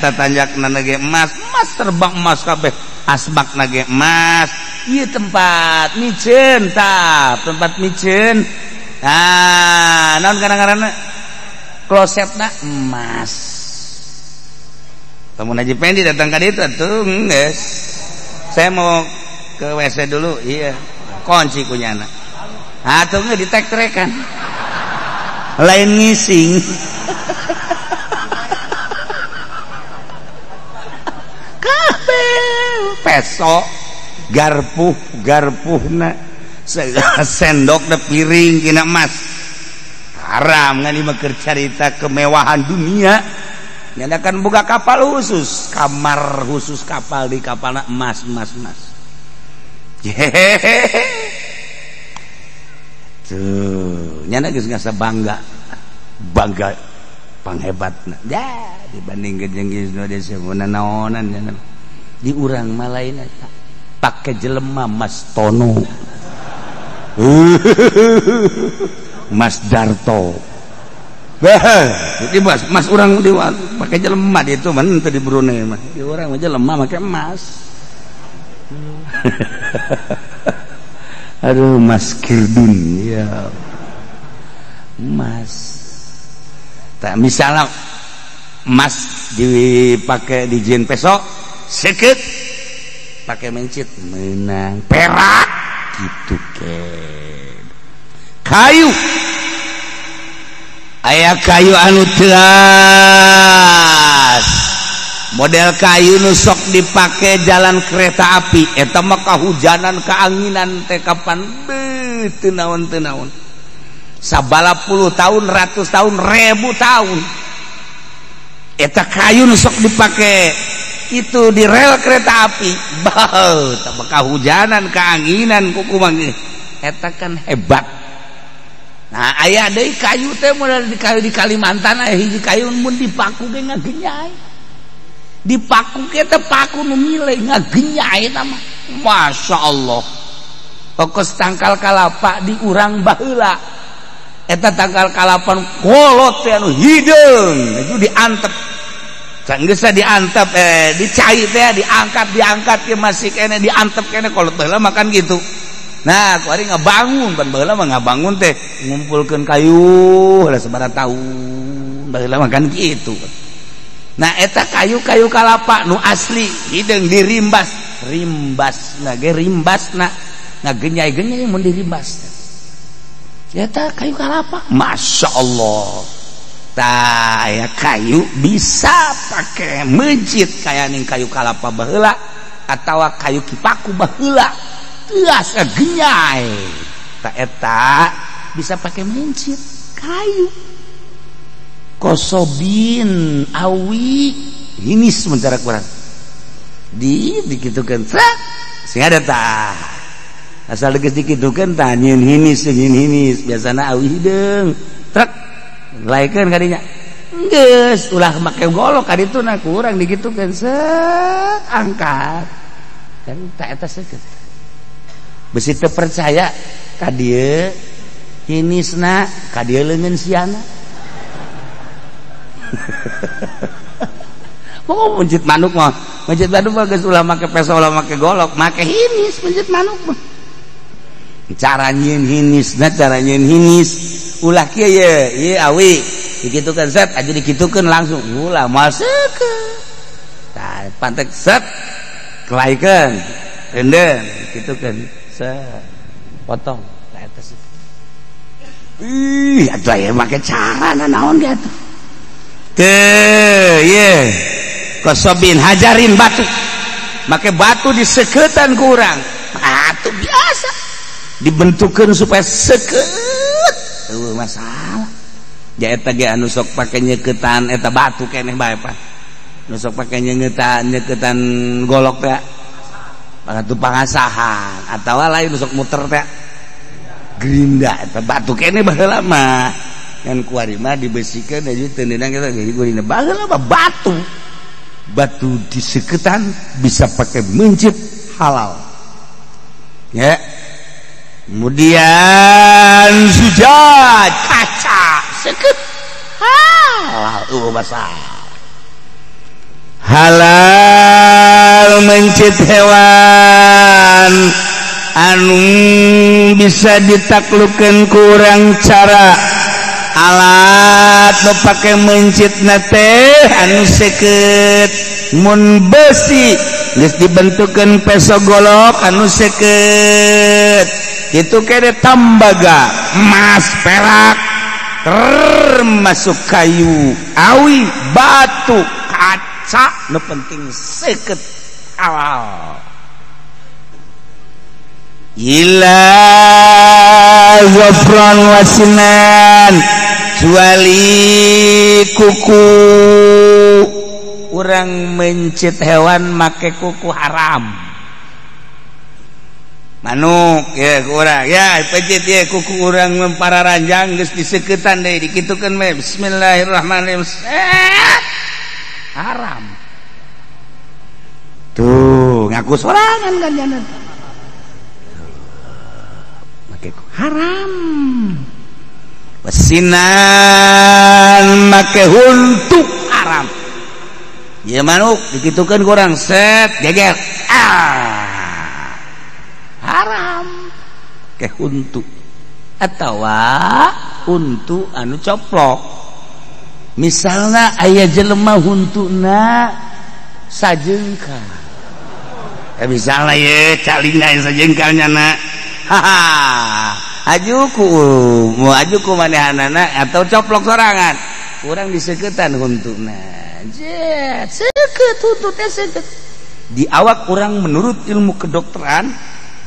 Speaker 1: Tatanjakna nage emas, emas terbang emas kabeh. Asbak nage emas. Ieu tempat miceun tah, tempat miceun. Ah, naon kadang-kadang klosetna emas. Lamun Haji Pendi datang ka ditu atuh geus. Saya mau ke WC dulu, iya. Kunci kunyana. Atuh geus ditek-trekan. Lain ngising. Kabeh peso garpuh garpuhna sendok na piring kina emas. Haram ngan ieu keur carita kemewahan dunia. Nyana kan buka kapal khusus, kamar khusus kapal di kapalna emas emas emas. Hehehe. Tuh, nyana geus ngasa bangga. Bangga panghebatna. Ya, dibandingkeun jeung Indonesia mun naonan nyana. Di urang mah lain eta. Pake jelema Mas Tono. Mas Darto. Jadi mas, mas urang di pakai jelema di itu mah teu di Brunei mah. Di urang mah jelema make emas. Aduh Mas Kirdun ya. Emas. Tak misalnya emas dipakai di jin peso seukeut pakai mencit menang perak gitu ke. Kayu aya kayu anu teas model kayu nu sok dipake jalan kereta api eta mah kahujanan kaanginan teh kapan beuh teu naon teu naon sabala puluh tahun ratus tahun ribu tahun eta kayu nu sok dipake itu di rel kereta api beuh teh kahujanan kaanginan kuku mah eta kan hebat. Nah aya deui kayu teh mun di kayu di Kalimantan aya hiji kayu mun dipaku ge ngagenyai. Dipaku ge teh paku nu mile ngagenyai eta mah. Masya Allah. Pokos tangkal kalapa di urang baheula. Eta tangkal kalapa kolot teh anu hideung, itu diantep. Can geus diantep dicai teh diangkat ke masih keneh diantep keneh kolot baheula makan gitu. Nah, ku ari ngabangun, pan baheula mah ngabangun teh ngumpulkeun kayu lah sabaraha taun, baheula mah kan kitu. Nah, eta kayu-kayu kalapa nu asli hideung dirimbas, rimbasna ge rimbasna ngagenyai-genyai mun dirimbas. Eta kayu kalapa, Masya Allah. Tah, aya kayu bisa pake mencit kaya ning kayu kalapa baheula atawa kayu kipaku baheula. Teas genyai tak eta bisa pakai mencit kayu kosobin awi ini sementara kurang di dikitukan trak sing ada tah asal geus dikitukan tah nyieun hinis biasana awi hideung trek laikeun kadinya geus ulah make golok kaditu na kurang dikitukeun set angkat kan tak eta seukeut. Besi teu percaya ka dieu hinisna ka dieu leungeun siana. Mau mencit manuk mah, mencit manuk mah geus ulah make peso ulah make golok, make hinis mencit manuk mah. Cara nyieun hinisna cara nyieun hinis ulah kieu ye, ieu awi. dikitukeun set aja dikitukeun langsung ulah maseukeun tah pantek set kelaikeun renden dikitukeun set potong tah eta. Ih atuh aya make cara naon ge atuh teu ye kosobin hajarin batu make batu diseketan ku urang batu biasa dibentukkeun supaya seket eueuh masalah. Ja eta ge anu sok pake nyeketan eta batu keneh bae Pak. Nu sok pake nyeketan golok teh batu pangasahan atawa lain nu sok muter teh gerinda eta batu keneh baheula mah ngan kuari mah dibesikeun aja teu neunang eta jadi gerinda baheula mah batu. Batu diseketan bisa pakai mencit halal. Ya. Kemudian sujad kaca seket halal masalah. Halal mencit hewan anu bisa ditaklukan kurang cara alat nu pake mencitna teh anu seket mun besi geus dibentukeun peso golok anu seket itu kene tembaga emas perak termasuk kayu awi batu kaca nu penting seket halal. Ila zafran wasinan kecuali kuku urang mencit hewan make kuku haram. Manuk ya urang ya pecit ya kuku urang mempararanjang geus diseketan deui dikitukeun we bismillahirrahmanirrahim haram. Tuh ngaku sorangan kan jangan make kuku haram. Wasinan make huntu haram. Ya manuk dikitukeun kurang set geger ah haram ke huntu atawa huntu anu coplok. Misalna aya jelema huntuna sajengkal misalna ye calingna sajengkal nyana haha ajuku mau ajuku manehanana atau coplok sorangan kurang diseketan huntuna jet seket huntu teh seket di awak kurang menurut ilmu kedokteran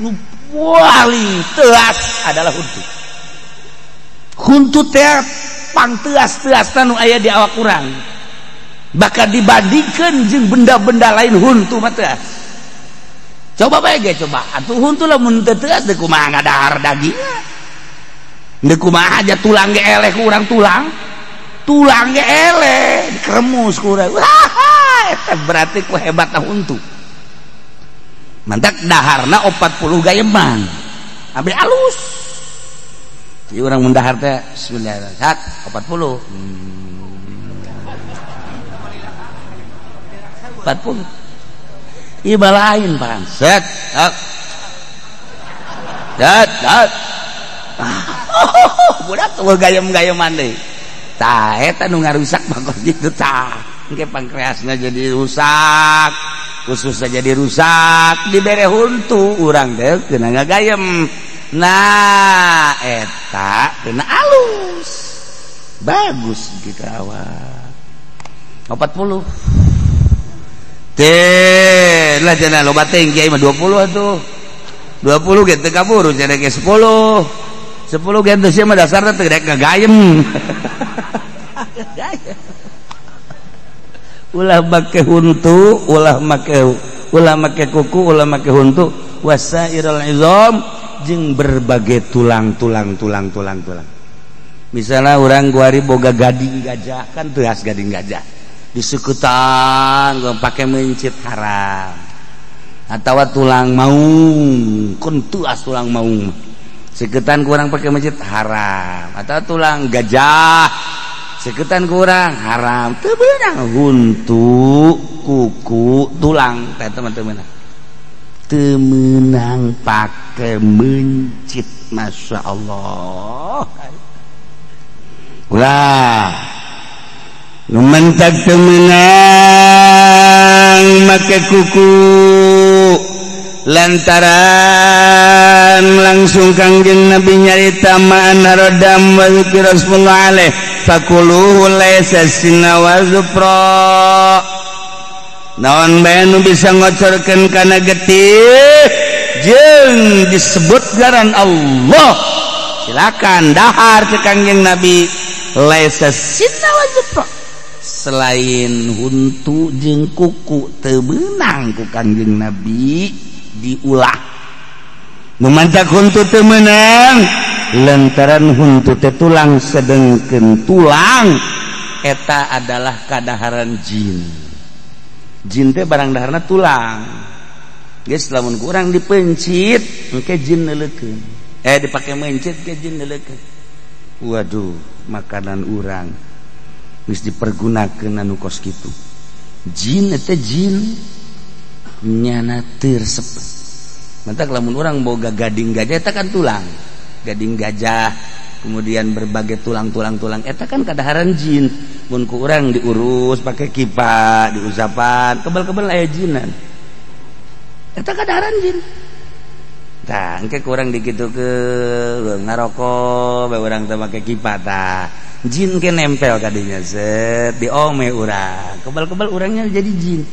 Speaker 1: nu paling teas adalah huntu. Huntu teh pangteas-teas nu aya di awak urang. Bakal dibandingkeun jeung benda-benda lain huntu mah teas. Coba bae ge coba. Atuh huntu lamun teu teas deui kumaha ngadahar dagingna. Deui kumaha aja tulang ge eleh ku urang tulang. Tulang ge eleh dikeremus ku urang. Wah, eta berarti ku hebatna huntu. Mantak daharna 40 gayeman. Ambil alus. Jadi orang mendahar teh bismillahirrahmanirrahim 40. 40. Ieu balain pan. Set. Dat, dat. Budak tuh gayem-gayeman deui. Tah eta nu ngarusak bakal kitu tah. Engke pankreasna jadi rusak. Khususnya jadi rusak dibere huntu urang teh kena ngagayem. Nah eta kena alus bagus gitu awak 40 teh lah cenah loba teh kiai mah 20 atuh 20 ge teu kaburu cenah ge 10 10 ge teu sia mah dasarna teu rek ngagayem. Ulah make huntu, ulah make kuku, ulah make huntu, wasairul izam jeung berbagai tulang-tulang tulang-tulang tulang. Misalnya orang guari boga gading gajah kan teas gading gajah. Disekutan pakai mencit haram. Atawa tulang maung, kun tuas tulang maung. Seketan kurang pakai mencit haram. Atau tulang gajah seketan kurang haram. Teu beunang huntu, kuku, tulang teh teman-teman. Teu meunang pake mencit, Masya Allah. Ulah. Nu mentak teu meunang make kuku lantaran langsung Kangjeng Nabi nyarita ma'ana rodam wa zikir Rasulullah alaih fakuluhu laisa sinna wa zufra. Naon bae nu bisa ngocorkeun kana getih jeung disebut ngaran Allah, silakan dahar ke Kangjeng Nabi. Laisa sinna wa zufra, selain huntu jeung kuku teu meunang ku Kangjeng Nabi diulah. Nu mantak huntu teu meunang lantaran huntu teh tulang, sedengkeun tulang eta adalah kadaharan jin. Jin teh barang daharna tulang. Geus lamun kurang dipencit engke jin neuleukeun. Dipake mencit ke jin neuleukeun. Waduh, makanan urang geus dipergunakeun anu kos kitu. Jin eta jin nyana teu resep. Mantak lamun urang boga gading gajah eta kan tulang. Gading gajah, kemudian berbagai tulang-tulang-tulang eta kan kadaharan jin. Mun ku urang diurus pakai kipa, diusapan, kebel-kebel aya jinan. Eta kadaharan jin. Tah, engke kurang dikitukeun ngarokok bae urang teh make kipa tah. Jin ke nempel kadinya set diome urang. Kebal-kebal urangnya jadi jin.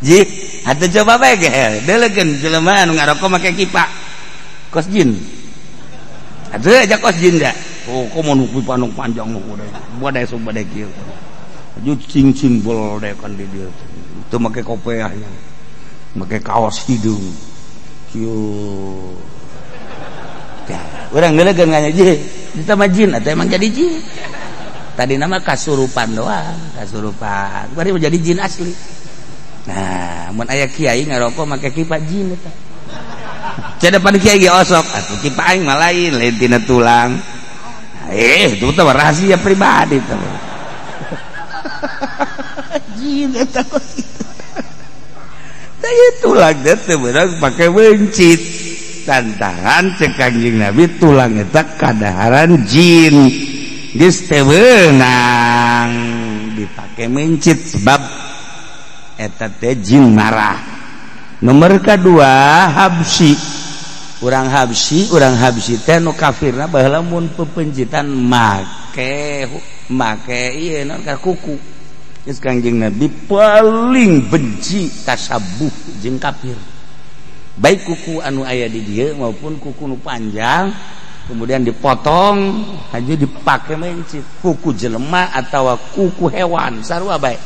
Speaker 1: Ji, atuh coba bae ge. Deulekeun jelema anu ngarokok make kipa. Kos jin. Atuh aja kos jin da. Oh, komo nu pipa nu panjang nu badai sok badai kieu. Aju cing-cing bol dekan di dieu. Teu make kopeahnya. Make kaos hidung. Kieu. Ya, urang ngeulekeun nganya ji, ditambah jin atau emang jadi jin. Tadi nama kasurupan doang, kasurupan. Bari jadi jin asli. Nah, mun aya kiai ngarokok make kipa jin eta. Cedepan kiai ge osok, atuh kipa aing mah lain, lain tina tulang. Itu teh rahasia pribadi teh. Jin eta kos kitu. Tah tulang teh beurang pake mencit. Tantangan cek Kangjeng Nabi tulang eta kadaharan jin. Geus teu meunang dipake mencit sebab eta teh jin marah. Nomor kedua Habsyi. Urang Habsyi teh nu kafirna baheula mun pepencitan make ieu naon ka kuku. Geus Kangjeng Nabi paling benci tasabuh jeung kafir. Baik kuku anu aya di dieu maupun kuku nu panjang kemudian dipotong aja dipake mencit, kuku jelema atawa kuku hewan sarua bae.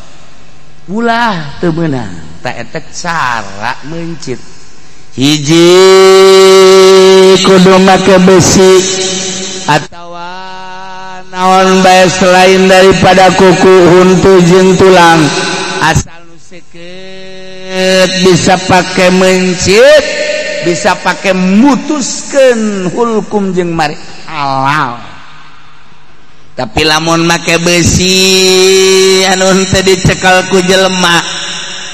Speaker 1: Ulah teu meunang ta eta cara mencit. Hiji kudu make besi atawa naon bae selain daripada kuku huntu jeung tulang, asal nu seukeut bisa pake mencit, bisa pake mutuskeun hulkum jeung mari halal. Tapi lamun make besi anu henteu dicekel ku jelema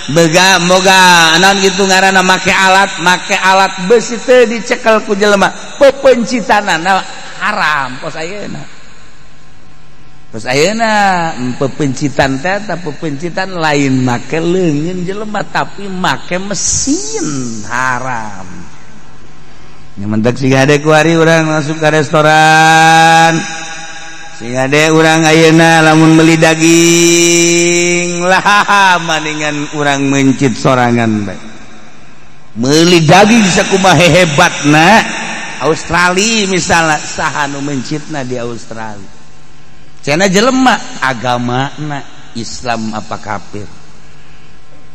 Speaker 1: bega moga naon kitu ngaranna make alat besi teu dicekel ku jelema, pepencitanana haram kos ayeuna. Kos ayeuna pepencitan teh ta pepencitan lain make leungeun jelema tapi make mesin haram. Nya mentek siga hade kuari urang masuk ka restoran. Sehingga deh urang ayeuna lamun beli daging lah maningan urang mencit sorangan bae. Meuli daging sakumaha hebatna Australia misalnya saha nu mencitna di Australia. Cenah jelema agamana Islam apa kafir.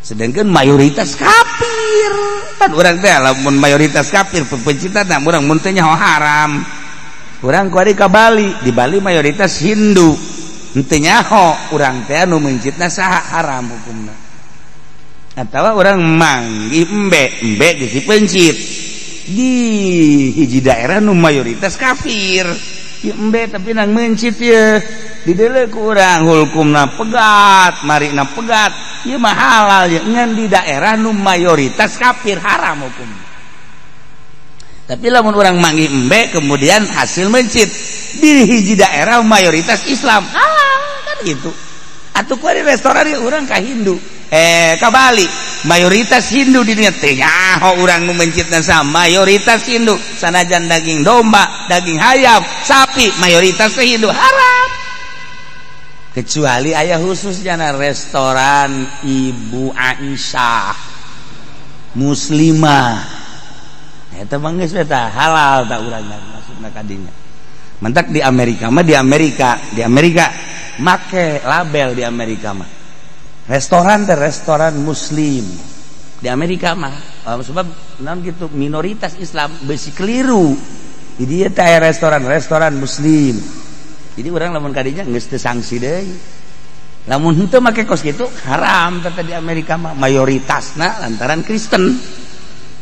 Speaker 1: Sedangkan mayoritas kafir. Pan urang teh lamun mayoritas kafir pepencitan urang mun teh nyaho haram. Urang kuari ka Bali, di Bali mayoritas Hindu. Henteu nyaho urang teh anu mencitna saha haram hukumna. Atawa urang manggih embe geus dipencit. Di hiji daerah nu mayoritas kafir. Ieu embe tapi nang mencit ye. Dideuleu ku urang hukumna pegat, marina pegat. Ieu mah halal ye ngan di daerah nu mayoritas kafir haram hukumna. Tapi lamun urang manggih embe kemudian hasil mencit di hiji daerah mayoritas Islam halal kan gitu. Atuh ku di restoran urang ka Hindu ka Bali mayoritas Hindu di dinya teh nyaho urang nu mencitna sama mayoritas Hindu sanajan daging domba, daging hayam, sapi mayoritas Hindu haram. Kecuali aya khususnya na restoran Ibu Aisyah muslimah. Eta mah geus eta halal tak urang maksudna ka dinya. Mentak di Amerika mah di Amerika make label di Amerika mah. Restoran teh restoran muslim. Di Amerika mah sebab naon gitu minoritas Islam besi keliru. Di dieu teh restoran muslim. Jadi urang lamun ka dinya geus teu sanksi deui. Lamun henteu make kos kitu haram teh di Amerika mah mayoritasna lantaran Kristen.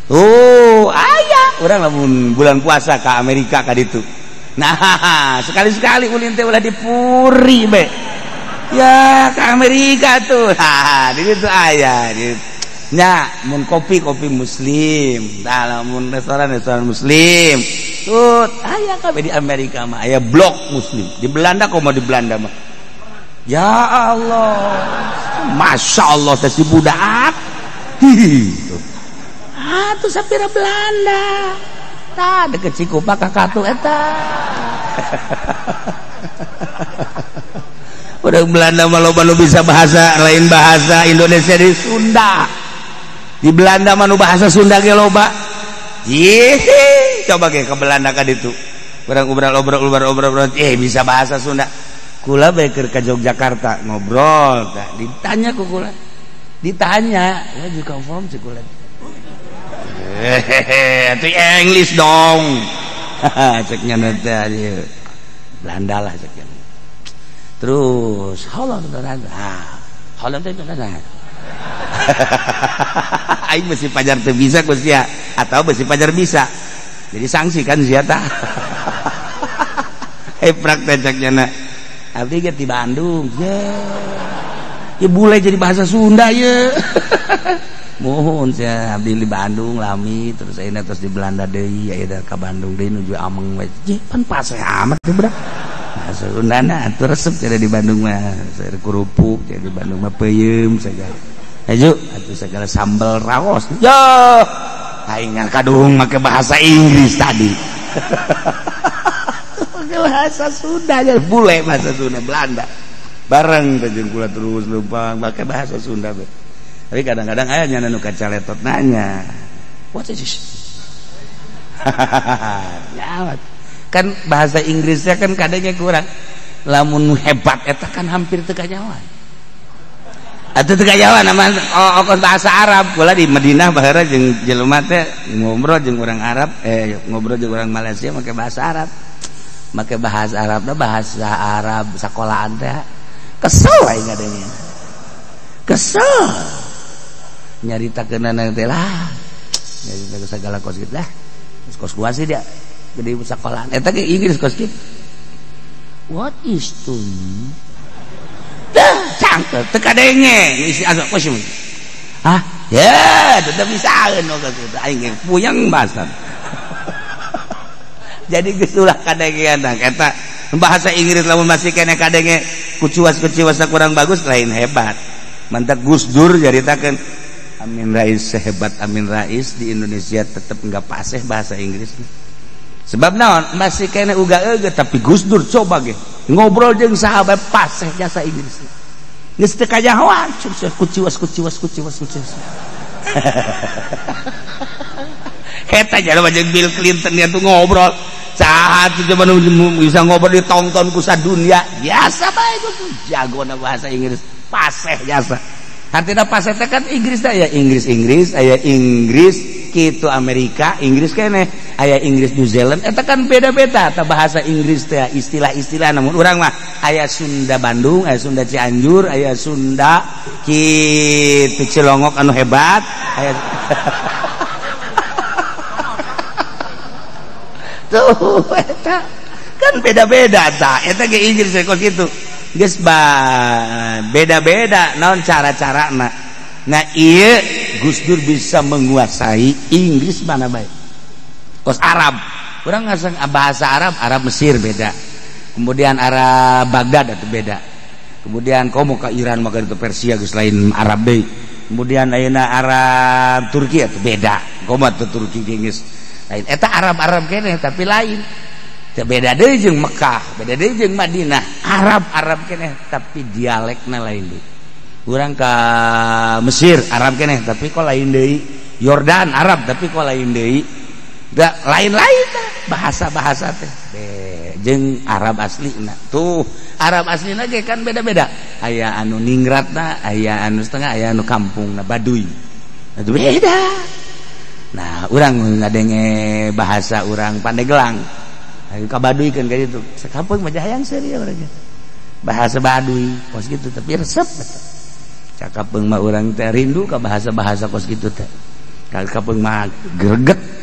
Speaker 1: Oh, aya urang lamun bulan puasa ka Amerika ka ditu. Nah, sekali-sekali ulin teh ulah dipuri be. Ya, ke Amerika tuh. Nah, di ditu aya. Nya, mun kopi muslim. Tah lamun restoran muslim. Tuh, aya kabeh di Amerika mah aya blok muslim. Di Belanda komo di Belanda mah. Ya Allah. Masya Allah teh si budak. Hihi. Ah, tuh sapira Belanda. Tah deket Cikupa ka katu eta. Udah Belanda mah loba nu bisa bahasa lain bahasa Indonesia di Sunda. Di Belanda mah nu bahasa Sunda ge loba. Ih, coba ge ke Belanda ka ditu. Urang obrol-obrol bisa bahasa Sunda. Kula bae keur ka Yogyakarta ngobrol tah ditanya ku kula. Ditanya, "Where you come from?" cek kula. Hehehe, itu English dong. Ceknya nanti aja Belanda lah ceknya. Terus Holland, Holland itu kan. Aing mesti pajar teu bisa ku sia atau mesti pajar bisa. Jadi sanksi kan sia tah. Praktek ceknya na. Abdi ge di Bandung. Ya bule jadi bahasa Sunda ye. Mohon saya abdi di Bandung lami terus ayeuna terus di Belanda deui ayeuna ka Bandung deui nuju ameng we. Pan paseh amat teh budak. Bahasa Sundana atuh resep cenah di Bandung mah sayur kerupuk cenah di Bandung mah peuyeum segala. Hayu atuh segala sambal raos. Yo aing kadung make bahasa Inggris tadi. Make bahasa Sunda nya bule bahasa Sunda Belanda. Bareng teh jeung kula terus leumpang make bahasa Sunda we. Tapi kadang-kadang aya nya nu kacaletot nanya, what is this? Nyawa. Kan bahasa Inggrisnya kan kadangnya kurang. Lamun hebat eta kan hampir teu kanyawan. Atuh teu kanyawan nama oh, bahasa Arab. Kula di Madinah baheula jeung jelema teh ngobrol jeung urang Arab, ngobrol jeung urang Malaysia make bahasa Arab. Make bahasa Arabna bahasa Arab sakolahan teh. Kesel aing ngadengena. Kesel. Nyaritakeunana teh lah nyarita segala kos kitu lah kos gua sih dia gede sekolahan eta ge Inggris kos kitu what is to dah cangkel teu kadenge isi asa kos ah ya teu bisaeun kos kitu aing ge puyeng bahasa jadi geus ulah kadengean eta bahasa Inggris lamun masih keneh kadenge kucuas-kucuasna kurang bagus lain hebat mantak Gus Dur nyaritakeun Amin Rais sehebat Amin Rais di Indonesia tetap nggak paseh bahasa Inggris. Sebab naon masih kena uga eueuh tapi Gus Dur coba ge ngobrol jeung sahabat paseh jasa Inggris. Geus teu kajahoan kuciwas kuciwas kuciwas kuciwas. Eta jalma jeung Bill Clinton nya tuh ngobrol. Saha tuh coba bisa ngobrol ditonton ku sadunya. Biasa bae Gus Dur jagona bahasa Inggris paseh jasa. Artinya paseh teh kan Inggris teh aya Inggris Inggris, aya Inggris kitu Amerika, Inggris keneh, aya Inggris New Zealand eta kan beda-beda ta bahasa Inggris teh istilah-istilah namun urang mah aya Sunda Bandung, aya Sunda Cianjur, aya Sunda kitu Cilongok anu hebat, aya tuh eta kan beda-beda ta eta ge Inggris kos kitu. Geus beda-beda naon cara-carana. Nah ieu Gus Dur bisa menguasai Inggris mana bae. Kos Arab. Urang ngasang bahasa Arab, Arab Mesir beda. Kemudian Arab Baghdad itu beda. Kemudian komo ke Iran maka itu Persia geus lain Arab deui. Kemudian ayeuna Arab Turki itu beda. Komo atuh Turki geus lain. Eta Arab-Arab keneh tapi lain. Teu beda deui jeung Mekah, beda deui jeung Madinah. Arab-Arab keneh tapi dialekna lain deui. Urang ka Mesir Arab keneh tapi kok lain deui. Yordan Arab tapi kok lain deui. Da lain-lain bahasa-bahasa teh jeung Arab aslina. Tuh Arab aslina ge kan beda-beda. Aya anu ningratna, aya anu setengah, aya anu kampungna Baduy. Itu beda. Nah, urang ngadenge bahasa urang Pandeglang. Ayo ka Baduy kan kayak gitu. Sakampung mah hayang seuri urang. Bahasa Baduy kos gitu tapi resep. Cakapeung mah urang teh rindu ka bahasa-bahasa kos gitu teh. Kapeung mah greget.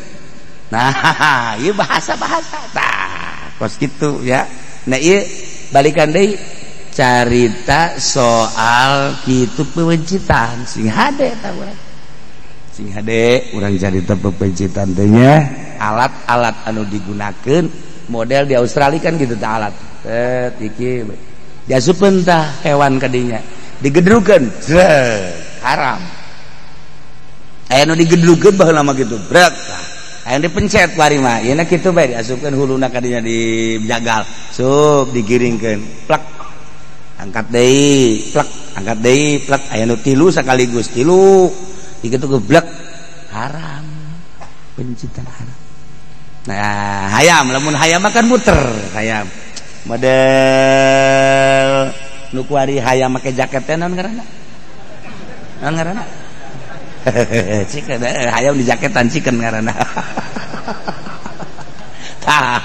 Speaker 1: Nah, ieu bahasa-bahasa tah kos gitu ya. Nah, ieu balikan deui carita soal kitu pepencitan sing hade tah urang. Sing hade urang carita pepencitan teh nya alat-alat anu digunakeun model di Australia kan gitu tah alat. Set iki diasupkeun tah hewan kadinya. Digedrukeun, jrek, haram. Aya nu digedrukeun baheula mah kitu, brek. Aya dipencet kuari mah, yeuna kitu bae diasupkeun huluna kadinya dijagal, sup digiringkeun, plek. Angkat deui, plek, angkat deui, plek. Aya nu tilu sekaligus, tilu. Dikitu geblek, haram. Pencitan haram. Nah, hayam, lamun hayam mah kan muter, hayam. Model nu kuari hayam make jaket teh naon ngaranna? Naon ngaranna? Chicken, hayam di jaketan chicken ngaranna. Tah,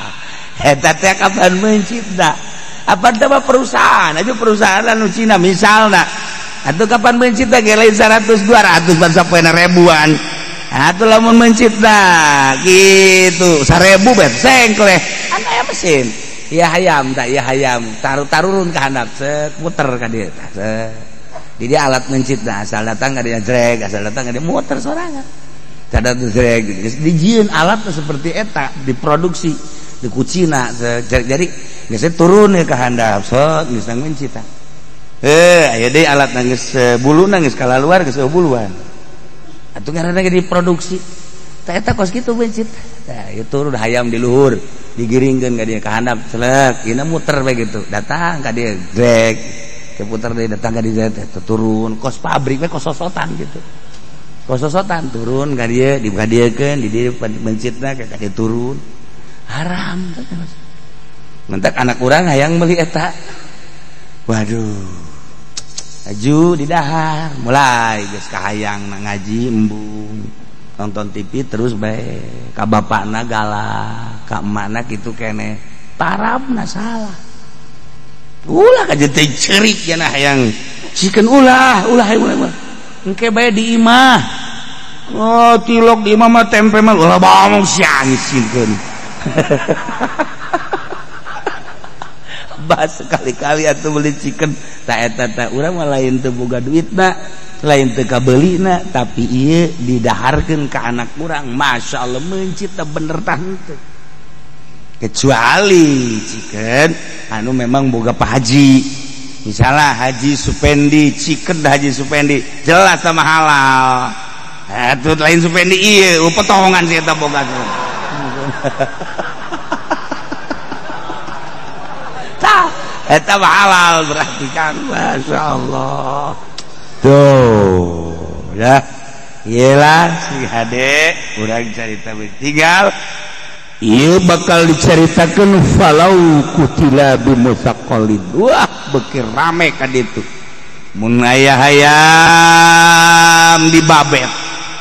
Speaker 1: eta teh kapan mencipta? Apa teh perusahaan? Aja perusahaan anu Cina misalna. Atuh kapan mencipta ge lain 100 200 ban sapoena ribuan. Atuh lamun mencipta gitu 1000 bet sengkleh. Anu aya mesin. Ieu hayam tah, ieu hayam tarurun ka handap set muter ka dieu tah. Jadi alat mencipta asal datang ka dieu jrek, asal datang ka dieu muter sorangan. Cada jrek dijieun alat seperti eta diproduksi di Cina. Jadi geus turun ka handap set geus mencipta. Aya deui alat geus buluna geus kalaluar geus buluan. Atuh ngaranna ge diproduksi. Tah eta kos kitu mencit. Tah ieu turun hayam di luhur, digiringkeun ka dieu ka handap celek, ieu muter bae gitu. Datang ka dieu grek, keputar deui datang ka dieu turun kos pabrik we kos sosotan gitu. Kos sosotan turun ka dieu dibadiekeun di dieu mencitna ka dieu turun. Haram. Mentak anak urang hayang meuli eta. Waduh. Aju di dahar mulai geus kahayang ngaji embung nonton TV terus bae ka bapakna galak ka emakna kitu keneh tarabna salah ulah ka teh ceurik cenah hayang chicken ulah ulah ulah engke bae di imah oh tilok di imah mah tempe mah ulah bangong siang sieun bahas sekali-kali atuh beli chicken tak eta tak urang mah lain teu boga duitna lain teu kabeulina tapi ieu didaharkeun ka anak urang Masya Allah mencipta bener tah henteu kecuali chicken anu memang boga Pak Haji misalnya Haji Supendi chicken Haji Supendi jelas sama halal atuh lain Supendi ieu potongan si eta boga eta halal berarti kan Masya Allah tuh ya iyalah si hade urang carita tinggal ieu bakal dicaritakeun falau kutila bimusaqalid wah beuki rame ka ditu mun aya hayam dibabet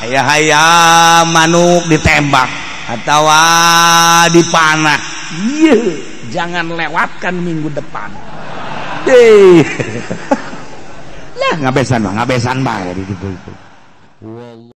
Speaker 1: aya hayam manuk ditembak atawa dipanah ieu jangan lewatkan minggu depan. Deh. Lah ngabesan bae gitu. Wallah.